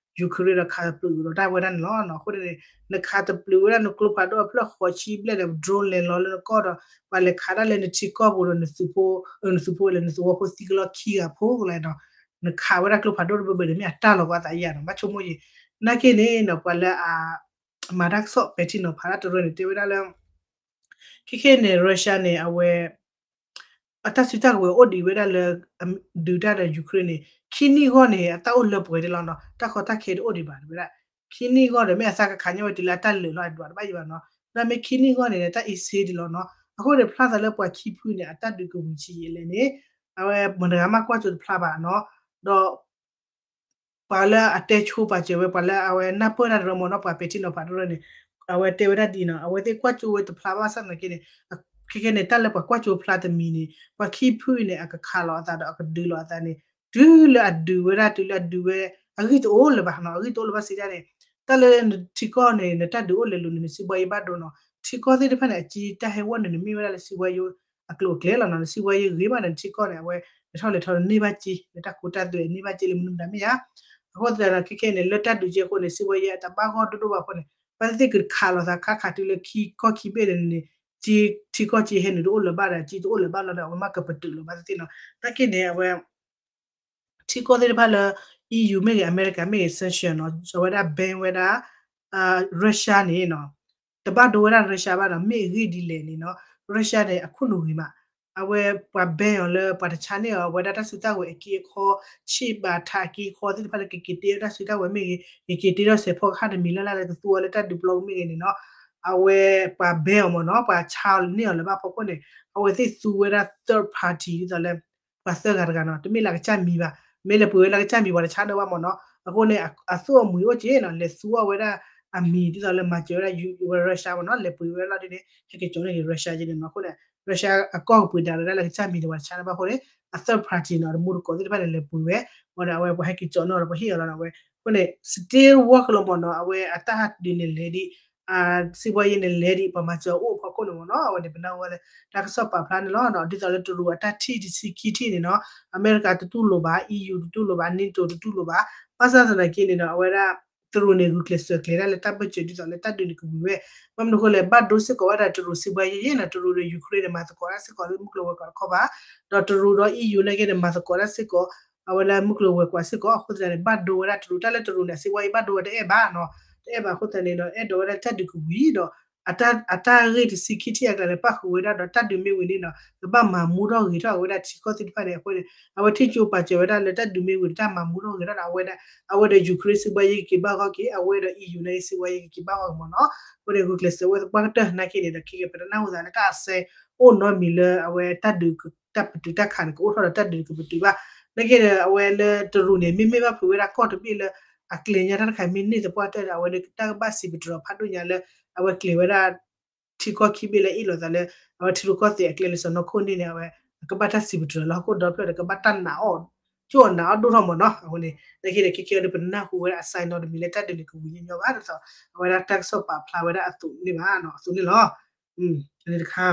Ukraine ဒီးခးတပျုာ်ဒီးတၢ်ဝဲဒၣ်န့ၣ်လီၤ. အဃိန့ၣ် နခးတပျုာ်ဝဲဒၣ်နကျိဖးဒိၣ်အဖျၢၣ်ဃိးဆံဘျဲၣ်ဒီး drone လဲၤလီၤလၢနကီၢ်ဒီး ပှၤလဲၤခးတၢ်လၢနထံကီၢ်ပူၤဒီး နသုးဖိ, နသုးဖိလဲၣ် နသဝီဖိသံကလီၢ်ခံဂၤဖိကလီၤဒီး နခးဝဲဒၣ်ကျိဖးဒိၣ်တဘၢဘၢန့ၣ် မ့ၢ်အတၢ်လီၤကီအသးယါနီၤ, ဘၣ်ဆိကမိၣ်ယံၤ, နာ်က့န့ၣ်နီၤ ပှၤလၢအ မၤတၢ်ကစီၣ်ပဲာ်ထံနီၤဖးတၢ်တရၢန့ၣ် တဲဝဲဒၣ်လၢ ခဲခဲန့ၣ် Russia န့ၣ် အဝဲ အတၢ်စုတၢ်ကဝဲၤအိၣ်ဒံးဝဲဒၣ်လၢ ဒုးတၢ်ဒီး Ukraine န့ၣ် ခံနံၣ်ဂီၢ်န့ၣ် အတၢ်အိၣ်လၢပှဲၤဒံးလီၤနီၤ, တၢ်ကီတၢ်ခဲတအိၣ်ဒံးဘၣ် တဲဝဲဒၣ်, ခံနံၣ်ဂီၢ်ဒီး မ့ၢ်အသးကခးညါဝဲတုၤလၢအတၢ်လၢာ်လီၤ အဒွးတဘၣ်ယံၤဘၣ်နီၤ, ဒီးမ့ၢ်ခံနံၣ်ဂီၢ်န့ၣ် တၢ်အ့စ့ဒံးလီၤနီၤ, အဃိန့ၣ် ဖျါသးလၢပှၤခံဖုန့ၣ် အတၢ်ဒုးကဝံၤဆံးယံာ်လဲၣ်န့ၣ် အဝဲမတၤဂၤမးကွၢ်စိတဖျါဘၣ်နီၤ, ဒီး ပှၤလၢအတဲဆိပာ်စၢၤဝဲ ပှၤလၢအဝဲနၢ်ပၢၢ်တၢ်တရၢမ့ၢ်နီၤ ပှၤပဲာ်ထံနီၤဖးတရၢန့ၣ် အဝဲတဲဝဲဒၣ်ဒ်အံၤနီၤ, အဝဲသ့ၣ်ကွၢ်ကၠိဝဲတဖျါဘၣ်ဆၣ်သနာ်က့န့ၣ်, ခဲခဲန့ၣ် တၢ်လၢပှၤကွၢ်ကၠိဖျါတမံၤန့ၣ် ပှၤခံဖုအံၤန့ၣ် အကခးလီၤအသးဒီးအကဒုးလီၤအသးန့ၣ် တုၤလၢအဒုးဝဲဒၣ် တုၤလၢအဒုးဝဲ အဂံၢ်တအိၣ်လၢၤဘၣ်နီၤ, အဂံၢ်တအိၣ်လၢၤဘၣ်စံးဒၣ်န့ၣ် တၢ်လၢနထံကီၢ်န့ၣ် နတၢ်ဒုးအိၣ်လဲၤလိၤန့ၣ် နစံးဘှါယံၤဘၣ်ဒိနီၤ, ထံကီၢ်သ့ၣ်တဖၣ်န့ၣ် အကံတၢ်ဟဲဝီၣ်န့ၣ် နမ့ၢ်ဝဲဒၣ်လၢစံးဘှါယံၤအကျိၤအကျဲလီၤနီၤ, နစံးဘှါယံၤဂ့ၤမးန့ၣ် နထံကီၢ်န့ၣ် အဝဲ လဲၤထီၣ်လဲၤထီန့ၢ်ဘၣ်က့ နတၢ်ကူတၢ်သိးန့ၢ်ဘၣ်က့လၢမနုၤမတၤမ့ၢ်ဧါ, အဃိသတးဒီး ခဲခဲန့ၣ် လၢတၢ်ဒုးကဲအဃိန့ၣ် စံးဘှါယံၤအတၢ်ဘၣ်ဂီၢ်ဒိၣ်ဒိၣ်ဘၣ်အဃိန့ၣ် ဘၣ်သ့ၣ်သ့ၣ်ကခးလီၤသးခါခါတုၤလၢခံကီၢ်ခံဘ့ၣ်န့ၣ်န့ၣ် ထံကီၢ်က့ဟဲနုာ်တအိၣ်လၢၤဘၣ်ဒီး က့တအိၣ်လၢၤဘၣ်လီၤဒီး အဝဲမ့ၢ်ကပတုာ်လီၤဘၣ်သ့ၣ်သ့ၣ်နီၤ, နာ်က့န့ၣ် အဝဲ ထံကီၢ်သ့ၣ်တဖၣ်လၢ EU မ့ၢ်ဂ့ၤ အမဲရကၤမ့ၢ်ဂ့ၤ sanction နီၤ အဝဲဒၣ် ban ဝဲဒၣ် Russia န့ၣ်နီၤ တဘၣ်ဒိဝဲဒၣ် Russia ဘၣ်နီၤ, မ့ၢ်အဂ့ၢ်ဒ်လဲၣ်န့ၣ်နီၤ Russia န့ၣ် အခိၣ်နူာ်ဂ့ၤမး, အဝဲပှၤ ban အီၤလၢ ပှၤတဆါန့ၢ်အီၤ အဝဲဒၣ်တၢ်စုတၢ်ဝဲၤအက့အခီ, ဆ့ၣ်ဘၣ်ထးအက့အခီသ့ၣ်တဖၣ်လၢကက့ၤတ့အီၤတၢ်စုတၢ်ဝဲၤမ့ၢ်ဂ့ၤ, ကက့ၤတ့ထီၣ်စဲးဖီကဟၣ်တမံၤလၢ်လၢ်လၢကသူအီၤလၢတၢ်ဒုးပျီပူၤမ့ၢ်ဂ့ၤန့ၣ်နီၤ, အဝဲပှၤ ban အီၤမ့ၢ်နီၤ, ပှၤဆါအီၤန့ၢ်အီၤလၢၤဘၣ်ဖီခိၣ်န့ၣ် အဝဲသ့ၣ်သူဝဲဒၣ် third party ဒ်သိးလၢ ပှၤသၢဂၤတဂၤနီၤ, တမ့ၢ်လၢကစၢ်မံၤဘၣ်, မ့ၢ်လဲၤပှ့ၤဝဲလၢကစၢ်မံၤ ပှၤတဆါန့ၢ်ဘၣ်မ့ၢ်နီၤ, အဃိန့ၣ် အသူၣ်အမှံၤအိၣ်က့နီၤ, လဲၤသူအီၤဝဲဒၣ်အမံၤ ဒ်သိးလၢမၤစၢၤဝဲဒၣ် Russia မ့ၢ်နီၤ, လဲၤပှ့ၤဝဲလီၤဒ်န့ၣ် ဟဲက့ၤကၠီန့ၢ်က့ၤ Russia က့န့ၣ်နီၤ, အဃိန့ၣ် Russia အကီၢ်ကပှ့ၤဒၣ်လၢဒၣ်လၢကစၢ်မံၤန့ၣ် ပှၤတဆါန့ၢ်ဘၣ်အဃိန့ၣ် အ third party နီၤ, တမူတကိးသ့ၣ်တဖၣ်န့ၣ် လဲၤပှ့ၤဝဲ, ဝံၤဒီးအဝဲပှၤဟဲက့ၤကၠီန့ၢ်အီၤဒီး ပှၤဟ့ၣ်အီၤလီၤဒီး အဝဲ အဃိန့ၣ် still work လီၤမ့ၢ်နီၤ, အဝဲအတၢ်ဒုးန့ၣ်လဲၤဒံး စံးဘှါယံၤန့ၣ်လဲၤဒံး ပှၤမၤစၢၤအိၣ်ဖီခိၣ်န့ၣ်မ့ၢ်နီၤ, အဝဲန့ၣ် ပနၢ်ဟူဝဲလၢ တၢ်ကစီၣ်ပာ်ဖျါန့ၣ်လီၤ. ဒ်သိးလၢတရူးအတၢ်ထံၣ်တဆံခံထံၣ်န့ၣ်နီၤ, အမဲရကၤတတူၢ်လိာ်ဘၣ်, EU တတူၢ်လိာ်ဘၣ်, NATO တတူၢ်လိာ်ဘၣ်, ဘၣ်ဆၣ်သနာ်က့န့ၣ်နီၤ, အဝဲဒၣ် တရူးန့ၣ် ဂုာ်ကျဲးစၢးကျဲၤဒၣ်လၢတၢ်ဘၢၣ်စၢၤဒ်သိးလၢတၢ်ဒုးန့ၣ်ကဝံၤဝဲ, ဘၣ်မနုၤအဃိလဲၣ်, ဘၣ်ဒိစ့ၢ်ကီးဝဲဒၣ်တရူးစံးဘှါယံၤယံၤနီၤ, တရူးဒီး Ukraine န့ၣ် မၤသကိးတၢ်စ့ၢ်ကီးလၢမုၢ်ကျိၤဝဲၤကွာ်တခီဘၣ်, ဒီးတရူးဒီး EU နာ်က့န့ၣ် မၤသကိးတၢ်စ့ၢ်ကီး အဝဲလၢမုၢ်ကျိၤဝဲၤကွာ်စ့ၢ်ကီး, အဃိသတးန့ၣ် ဘၣ်ဒိဝဲဒၣ်တရူး, တၢ်လၢတရူးန့ၣ် အစံးဘှါယံၤဘၣ်ဒိဝဲတအဲၣ်ဘၣ်နီၤ, တအဲၣ်ဘၣ်အဃိသတးန့ၣ်ဒီး အဲၣ်ဒိးဝဲဒၣ်တၢ်ဒုးကဝံၤဒီး အတၢ်ဂ့ၢ်တဆံခံထံၣ်အကျါန့ၣ် ပၣ်ဃုာ်ဝဲဒၣ်ဒီးတၢ်ဒုးမ့ၢ်ဝံၤန့ၣ်နီၤ, ကဘၣ်မၤမူထီၣ်ဂ့ၤထီၣ်ဝဲဒၣ်ထံကီၢ်သ့ၣ်တဖၣ်န့ၣ်အဃိန့ၣ်, အဝဲထံၣ်ကၠိပာ်စၢၤဝဲဒၣ်လၢတၢ်ဒုးမ့ၢ်ဝံၤဒီးတၢ်မၤမူထီၣ်ဂ့ၤထီၣ်ဒီး အဝဲဒၣ် အဝဲဒီး Ukraine စံးဘှါယံၤကက့ၤဘၣ်ဂီၢ်က့ၤ, အဝဲဒီး EU နာ်က့စံးဘှါယံၤကက့ၤဘၣ်ဂီၢ်က့ၤမ့ၢ်နီၤ, အဃိန့ၣ် ဂုာ်ကျဲးစၢးဝဲသပှၢ်ကတၢၢ်နာ်က့န့ၣ်ဒီး ခဲကဲပတနၢ်ဟူသးလၢတၢ်အစဲ အိၣ်နီတမံၤလၢအဝဲတၢ်ဒုး တၢ်ပတုာ်တၢ်ခးန့ၣ် ကအိၣ်ထီၣ်ဒီးတၢ်ဒုးကပတုာ်ဘၣ်, နာ်က့ဒီး အဝဲလၢတရူးန့ၣ် မ့မ့ၢ်ဘၣ်ဖုးဝဲဒၣ်ကီၢ်တဘ့ၣ်လၢ အကျဲၤညါတၢ်တခါမ့ၢ်န့ၢ်သပှၢ်ကတၢၢ်ဒီး အဝဲန့ၣ်တၢ်ကဘၣ်စံးပတြၢၤဖးဒိၣ်ညါလၢ အဝဲကျဲၤဝဲဒၣ် ထံကီၢ်ခံဘ့ၣ်လၢအ့ၣ်လိာ်သးလၢ အဝဲထံရူၢ်ကီၢ်သဲးအကျဲလၢစီၤနီၢ်ခိၣ်န့ၣ်န့ၣ် အဝဲ အကဘၣ်တၢ်စံးပတြၢၤလၢဟီၣ်ခိၣ်ဒီဖျၢၣ်ဒီး ကဘၣ်တၢ်နာ်အီၣ် ကၠိၣ်အီၣ်နာ်အီၣ်ဒိၣ်ထီၣ်မ့ၢ်နီၤ, အဃိန့ၣ် နာ်က့ဒီး ခဲကဲဒီးပတနၢ်ဟူဝဲဒၣ်အစဲနီတမံၤလၢတၢ်ဒုးန့ၣ်ကဝံၤညီညီဘၣ်ဒ်သိး အဝဲဒၣ်တၢ်ကစီၣ်ပာ်ဖျါဝဲဒၣ်အသိးန့ၣ်ဘၣ်နီၤ, အသိးန့ၣ်လီၤ. အန့ၣ်တခါ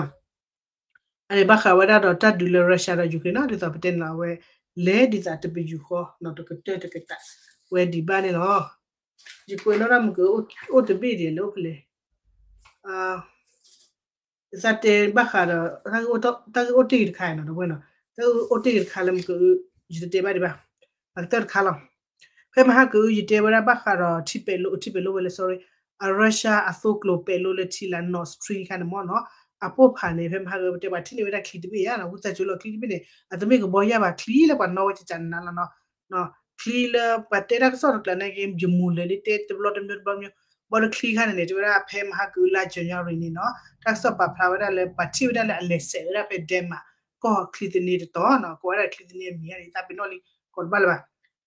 အန့ၣ်ဘၣ်ဃးဝဲဒၣ်ဒီးတၢ်ဒုးလၢ Russia ဒီး Ukraine နီၤ, ဒ်သိးပတဲန့ၣ်လီၤ, အဝဲလဲၤဒ်သိးတပယူာ်ဃီနီၤ, တကတၢၢ်တကတၢၢ် ဝဲဒံးဘၣ်န့ၣ်လီၤ. ယကွဲးနီၣ်ဒၣ်မုၢ်ကအိၣ်တဘ့ၣ်ဒံးလၢအိၣ်ဖဲလဲၣ်, ယသးတဲဘၣ်ဃးဒီး တၢ်ဂ့ၢ်အိၣ်တ့ၢ်ဂ့ၤတခါနီၤ, တဝဲနီၤ, တၢ်ဂ့ၢ်အိၣ်တ့ၢ်ဂ့ၤတခါလၢမုၢ်က ယတတဲဘၣ်ဒံးဘၣ်, အကတၢၢ်တခါလီၤ. ဖဲမဟါကအု ယတဲဝဲဒၣ်ဘၣ်ဃးဒီးထံပဲာ်လိ ထံပဲာ်လိဝဲလၢ sorry အ Russia အသိကျိၤပဲာ်လိလၢထံလၢ Nord Stream ခါန့ၣ်မ့ၢ်နီၤ, အပိၢ်ဖးန့ၣ် ဖဲမဟါကအု ပတဲပှၤထံၣ်န့ၢ်ဝဲဒၣ်ချံတဘ့ၣ်ဧါနီၤ, ဝံသးစူၤလီၤ ချံတဘ့ၣ်န့ၣ် အတမ့ၢ်ကဘီယၢ်ဘၣ် ချံလၢပှၤနီၣ်ဝဲကကနးလီၤနီၤ, ချံလၢပှၤတဲတၢ်ကစီၣ်တကျါန့ၣ်က့ ယမူၤလၢာ်လံ တဲတဘျီတမံၤတဘျီမံၤ, ဘီဒီးချံခါန့ၣ်န့ၣ် တဲဝဲဒၣ်ဖဲမဟါကအုလါ January န့ၣ်နီၤ, တၢ်ကစီၣ်ပာ်ဖျါဝဲဒၣ်လၢ ပှၤထံၣ်ဝဲဒၣ်လၢအလဲၤစဲးဝဲဒၣ်ဖဲ Denmark ကီၢ်ချံသန့တတီၤနီၤ, ကိးဝဲဒၣ်ချံသန့အမံၤန့ၣ် သးပ့ၤနီၣ်လံ ကိးတဘၣ်လၢၤဘၣ်,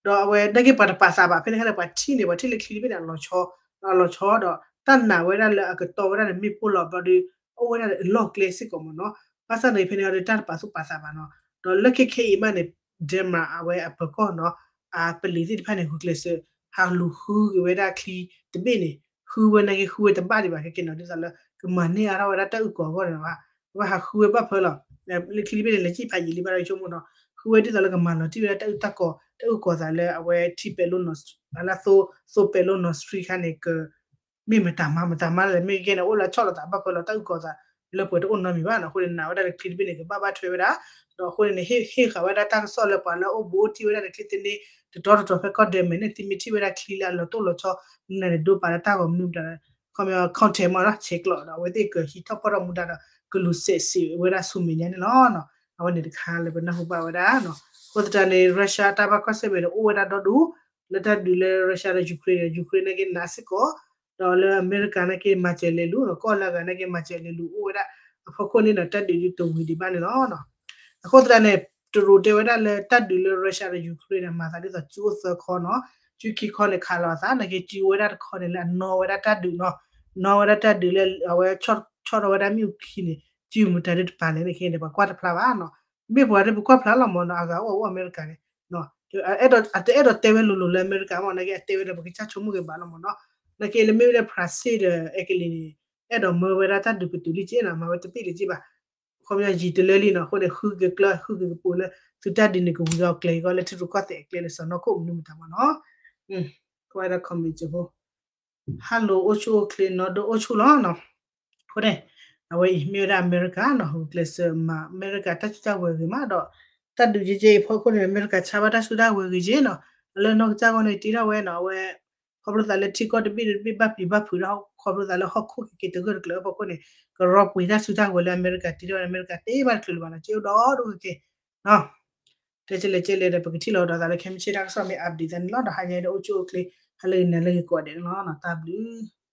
ဒီးအဝဲနာ်က့ပှၤတပာ်သးဘၣ် ဖဲန့ၣ်ခါဒီး ပှၤထံၣ်န့ၣ် ပှၤထံၣ်လၢချံတဘ့ၣ်န့ၣ် အလီၤဆီ, အလီၤဆီဒီး တၢ်နာ်ဝဲဒၣ်လၢအကတီၤဝဲဒၣ်န့ၣ် မ့ၣ်ပိၢ်လီၤဘျီဒီး အိၣ်ဝဲဒၣ်လၢအလီၢ်ကျဲစ့ၢ်ကီးမ့ၢ်နီၤ, ဘၣ်ဆၣ်န့ၣ် ဖဲန့ၣ်ဒီး တၢ်တပာ်သူၣ်ပာ်သးဘၣ်နီၤ, ဒီးလၢခဲခဲအံၤမးန့ၣ် Denmark အဝဲအပၢၤကီၢ်နီၤ, အပလံၤသ့ၣ်တဖၣ်န့ၣ် ဂုာ်ကျဲးစၢး ဟးလူၤဃုက့ၤဝဲဒၣ်ချံတဘ့ၣ်န့ၣ်, ဃုဝဲနာ်က့ဃုဝဲတဘၣ်ဒံးဘၣ် ခဲကဲနီၤ, ဒ်သိးလၢ ကမၤန့ၢ်အါထီၣ်ဝဲဒၣ်တၢ်အုၣ်ကီၤအဂီၢ်န့ၣ်ဘၣ်, အဝဲဟးဃုဝဲဘၣ်ဖဲလီၤ, လၢချံတဘ့ၣ်န့ၣ် လဲၤကံၣ်ဖးယံာ်လံဘၣ်ဒီးဆိကမိၣ်နီၤ, ဃုဝဲဒ်သိးလၢကမၤလီၤတံၢ်ဝဲဒၣ်တၢ်အုၣ်တၢ်ကီၤ တၢ်အုၣ်ကီၤသးလၢအဝဲထံပဲာ်လိ လၢသိပဲာ်လိ Nord Stream ခါန့ၣ် က မ့ၢ်မတၤမၤ မတၤမၤလဲၣ် မ့ၢ်ကဲန့ၣ် အိၣ်လၢဆီၣ်လီၤသးဘၣ်ဖဲလီၤ တၢ်အုၣ်ကီၤသး လၢပှဲၤတအိၣ်နီတမံၤဘၣ်နီၤ, အဃိန့ၣ် နာ်ဝဲဒၣ်လၢချံတဘ့ၣ်န့ၣ် ကဘၣ်ဘၣ်ထွဲဝဲဒၣ်, ဒီးအဃိန့ၣ်န့ၣ် ဟ့ၣ်ဃာ်ဝဲဒၣ်တၢ်ကစီၣ်လၢပှၤလၢအအိၣ်ဘူးအိၣ်တံၢ်ဝဲဒၣ်လၢချံသန့ တတီၤတတီၤဖဲကီၢ် Denmark န့ၣ် သုမ့ၢ်ထံၣ်ဝဲဒၣ်ချံလၢအလီၤတိၢ်လီၤဆီ မနုၤန့ၣ် ဒိပာ်လၢတၢ်ဂီၤမနုၤမတၤ ခီပညီ contact မ့ၢ်နီၤ ဆဲးကျိးဒီး အဝဲသ့ၣ်ကဟံးထီၣ်ဖီၣ်ထီၣ်မူဒါဒီး ကလူၤစဲးစံးဝဲဒၣ်ဆူမဲာ်ညါန့ၣ်လီၤ. အဝဲန့ၣ်တခါလၢပနၢ်ဟူဘၣ်ဝဲဒၣ်နီၤ, အဃိသတးန့ၣ် Russia တၢ်ဘၣ်ကွၢ်ဆၢၣ်မဲာ်န့ၣ် အိၣ်ဝဲဒၣ်ဒီဒူၣ် လၢတၢ်ဒုးလၢ Russia ဒီး Ukraine န့ၣ် Ukraine နာ်က့နာ်စ့ၢ်ကီး, ဒီးလၢအမဲရကၤနာ်က့မၤစၢၤလဲၤလူၤနီၤ, ကီၢ်လၢအဂၤနာ်က့မၤစၢၤလဲၤလူၤအိၣ်ဝဲဒၣ်, အဖီခိၣ်န့ၣ်ဒီး တၢ်ဒုးဒုးတဝံၤဒံးဘၣ်န့ၣ်လီၤ. အဃိသတးန့ၣ် တရူးတဲဝဲဒၣ်လၢတၢ်ဒုးလၢ Russia ဒီး Ukraine န့ၣ် မၤသးဒ်သိးစုအိၣ်သၢခီနီၤ, စုခံခီန့ၣ်ခးလီၤအသး နာ်က့စုဝဲဒၣ်တခီန့ၣ်လၢအနီၣ်ဝဲဒၣ်တၢ်ဒုးနီၤ, နီၣ်ဝဲဒၣ်တၢ်ဒုးလၢအဝဲဆီၣ်ထီၣ်ဝဲဒၣ်မ့ၣ်အူခံန့ၣ် စုမတၤဒ်တပၤလဲၣ်န့ၣ် ခဲအံၤန့ၣ် ပှၤကွၢ်တဖျါဘၣ်နီၤ, မ့ၢ်ပှၤဒ်ပကွၢ်ဖျါလီၤမ့ၢ်နီၤ, အဂၤအိၣ်အိၣ်အမဲရကၤန့ၣ် အတအဲၣ်ဒိးတဲဝဲလိၤလိၤလၢအမဲရကၤမ့ၢ် နာ်က့အတဲဝဲဒီး ပကစၢ်ဆိကမိၣ်က့ၤဘၣ်လီၤမ့ၢ်နီၤ, နာ်က့လၢမ့ၢ်ဝဲဒၣ် France ဒီး Italy န့ၣ် အဲၣ်ဒိးမၢဝဲဒၣ်တၢ်ဒုးပတုာ်လံက့နီၤ, မၤဝဲတဘ့ၣ်လံက့ဘၣ်, ခီပညီယံာ်တလၢလံနီၤ, အဃိန့ၣ် ဃုက့ၤကျၢၢ် ဃုက့ၤကပိာ်လၢ သုတၢ်ဒုးန့ၣ် ကဝံၤအီၤကျဲၤအဂီၢ်လၢထံရူၢ်ကီၢ်သဲးအကျဲလၢစီၤနီၢ်ခိၣ်မနုၤမတၤမ့ၢ်နီၤ, ကွၢ်ဝဲဒၣ် comment ကၠိဖိ Hello အိၣ်ဆူၣ်အိၣ်ချ့ နီၢ်ဒိၣ်အိၣ်ဆူၣ်လီၤနီၤ, အဃိန့ၣ် အဝဲအံၤမ့ၢ်ဝဲဒၣ်အမဲရကၤနီၤ, ဂုာ်ကျဲးစၢးမၤအမဲရကၤတၢ်စုတၢ်ဝဲၤဂ့ၤမးဒီး တၢ်ဒုးကဲကဲအံၤဖီခိၣ်န့ၣ် အမဲရကၤဆါဘၣ်တၢ်စုတၢ်ဝဲၤဂ့ၤက့နီၤ, လၢနီၢ်ကစၢ်ဂီၢ်န့ၣ်တ့ထီၣ်ဝဲနီၤ, အဝဲ ခီဖျိသးလၢထံကီၢ်တဘ့ၣ်တဘ့ၣ်ဘၣ်ပျံၤဘၣ်ဖုးဒီး ခီဖျိသးလၢဟီၣ်ခိၣ်ကက့ၤတဂၢၢ်တကျၢၤဖီခိၣ်န့ၣ် ကရီပှ့ၤတၢ်စုတၢ်ဝဲၤလၢအမဲရကၤတ့ထီၣ်ဝဲန့ၣ် အမဲရကၤတ့ဘၣ်တချုးလၢၤဘၣ်နီၤ, က့အိၣ်ဒီဒူၣ်ကက့နီၤ, တဲကလဲၤကလဲၤဒီး ပကထံၣ်လိာ်ဒီးသးလၢခဲမုၢ်ဆ့ၣ်တၢ်ကစီၣ်မ့ၢ် update သးန့ၣ်လီၤ, ဒီးဟါညါဒီးအိၣ်ဆူၣ်အိၣ်ချ့ ဟါလၢအဂ့ၤနၤလၢအဂ့ၤကိးဂၤဒဲးန့ၣ်လီၤ, တၢ်ဘျုး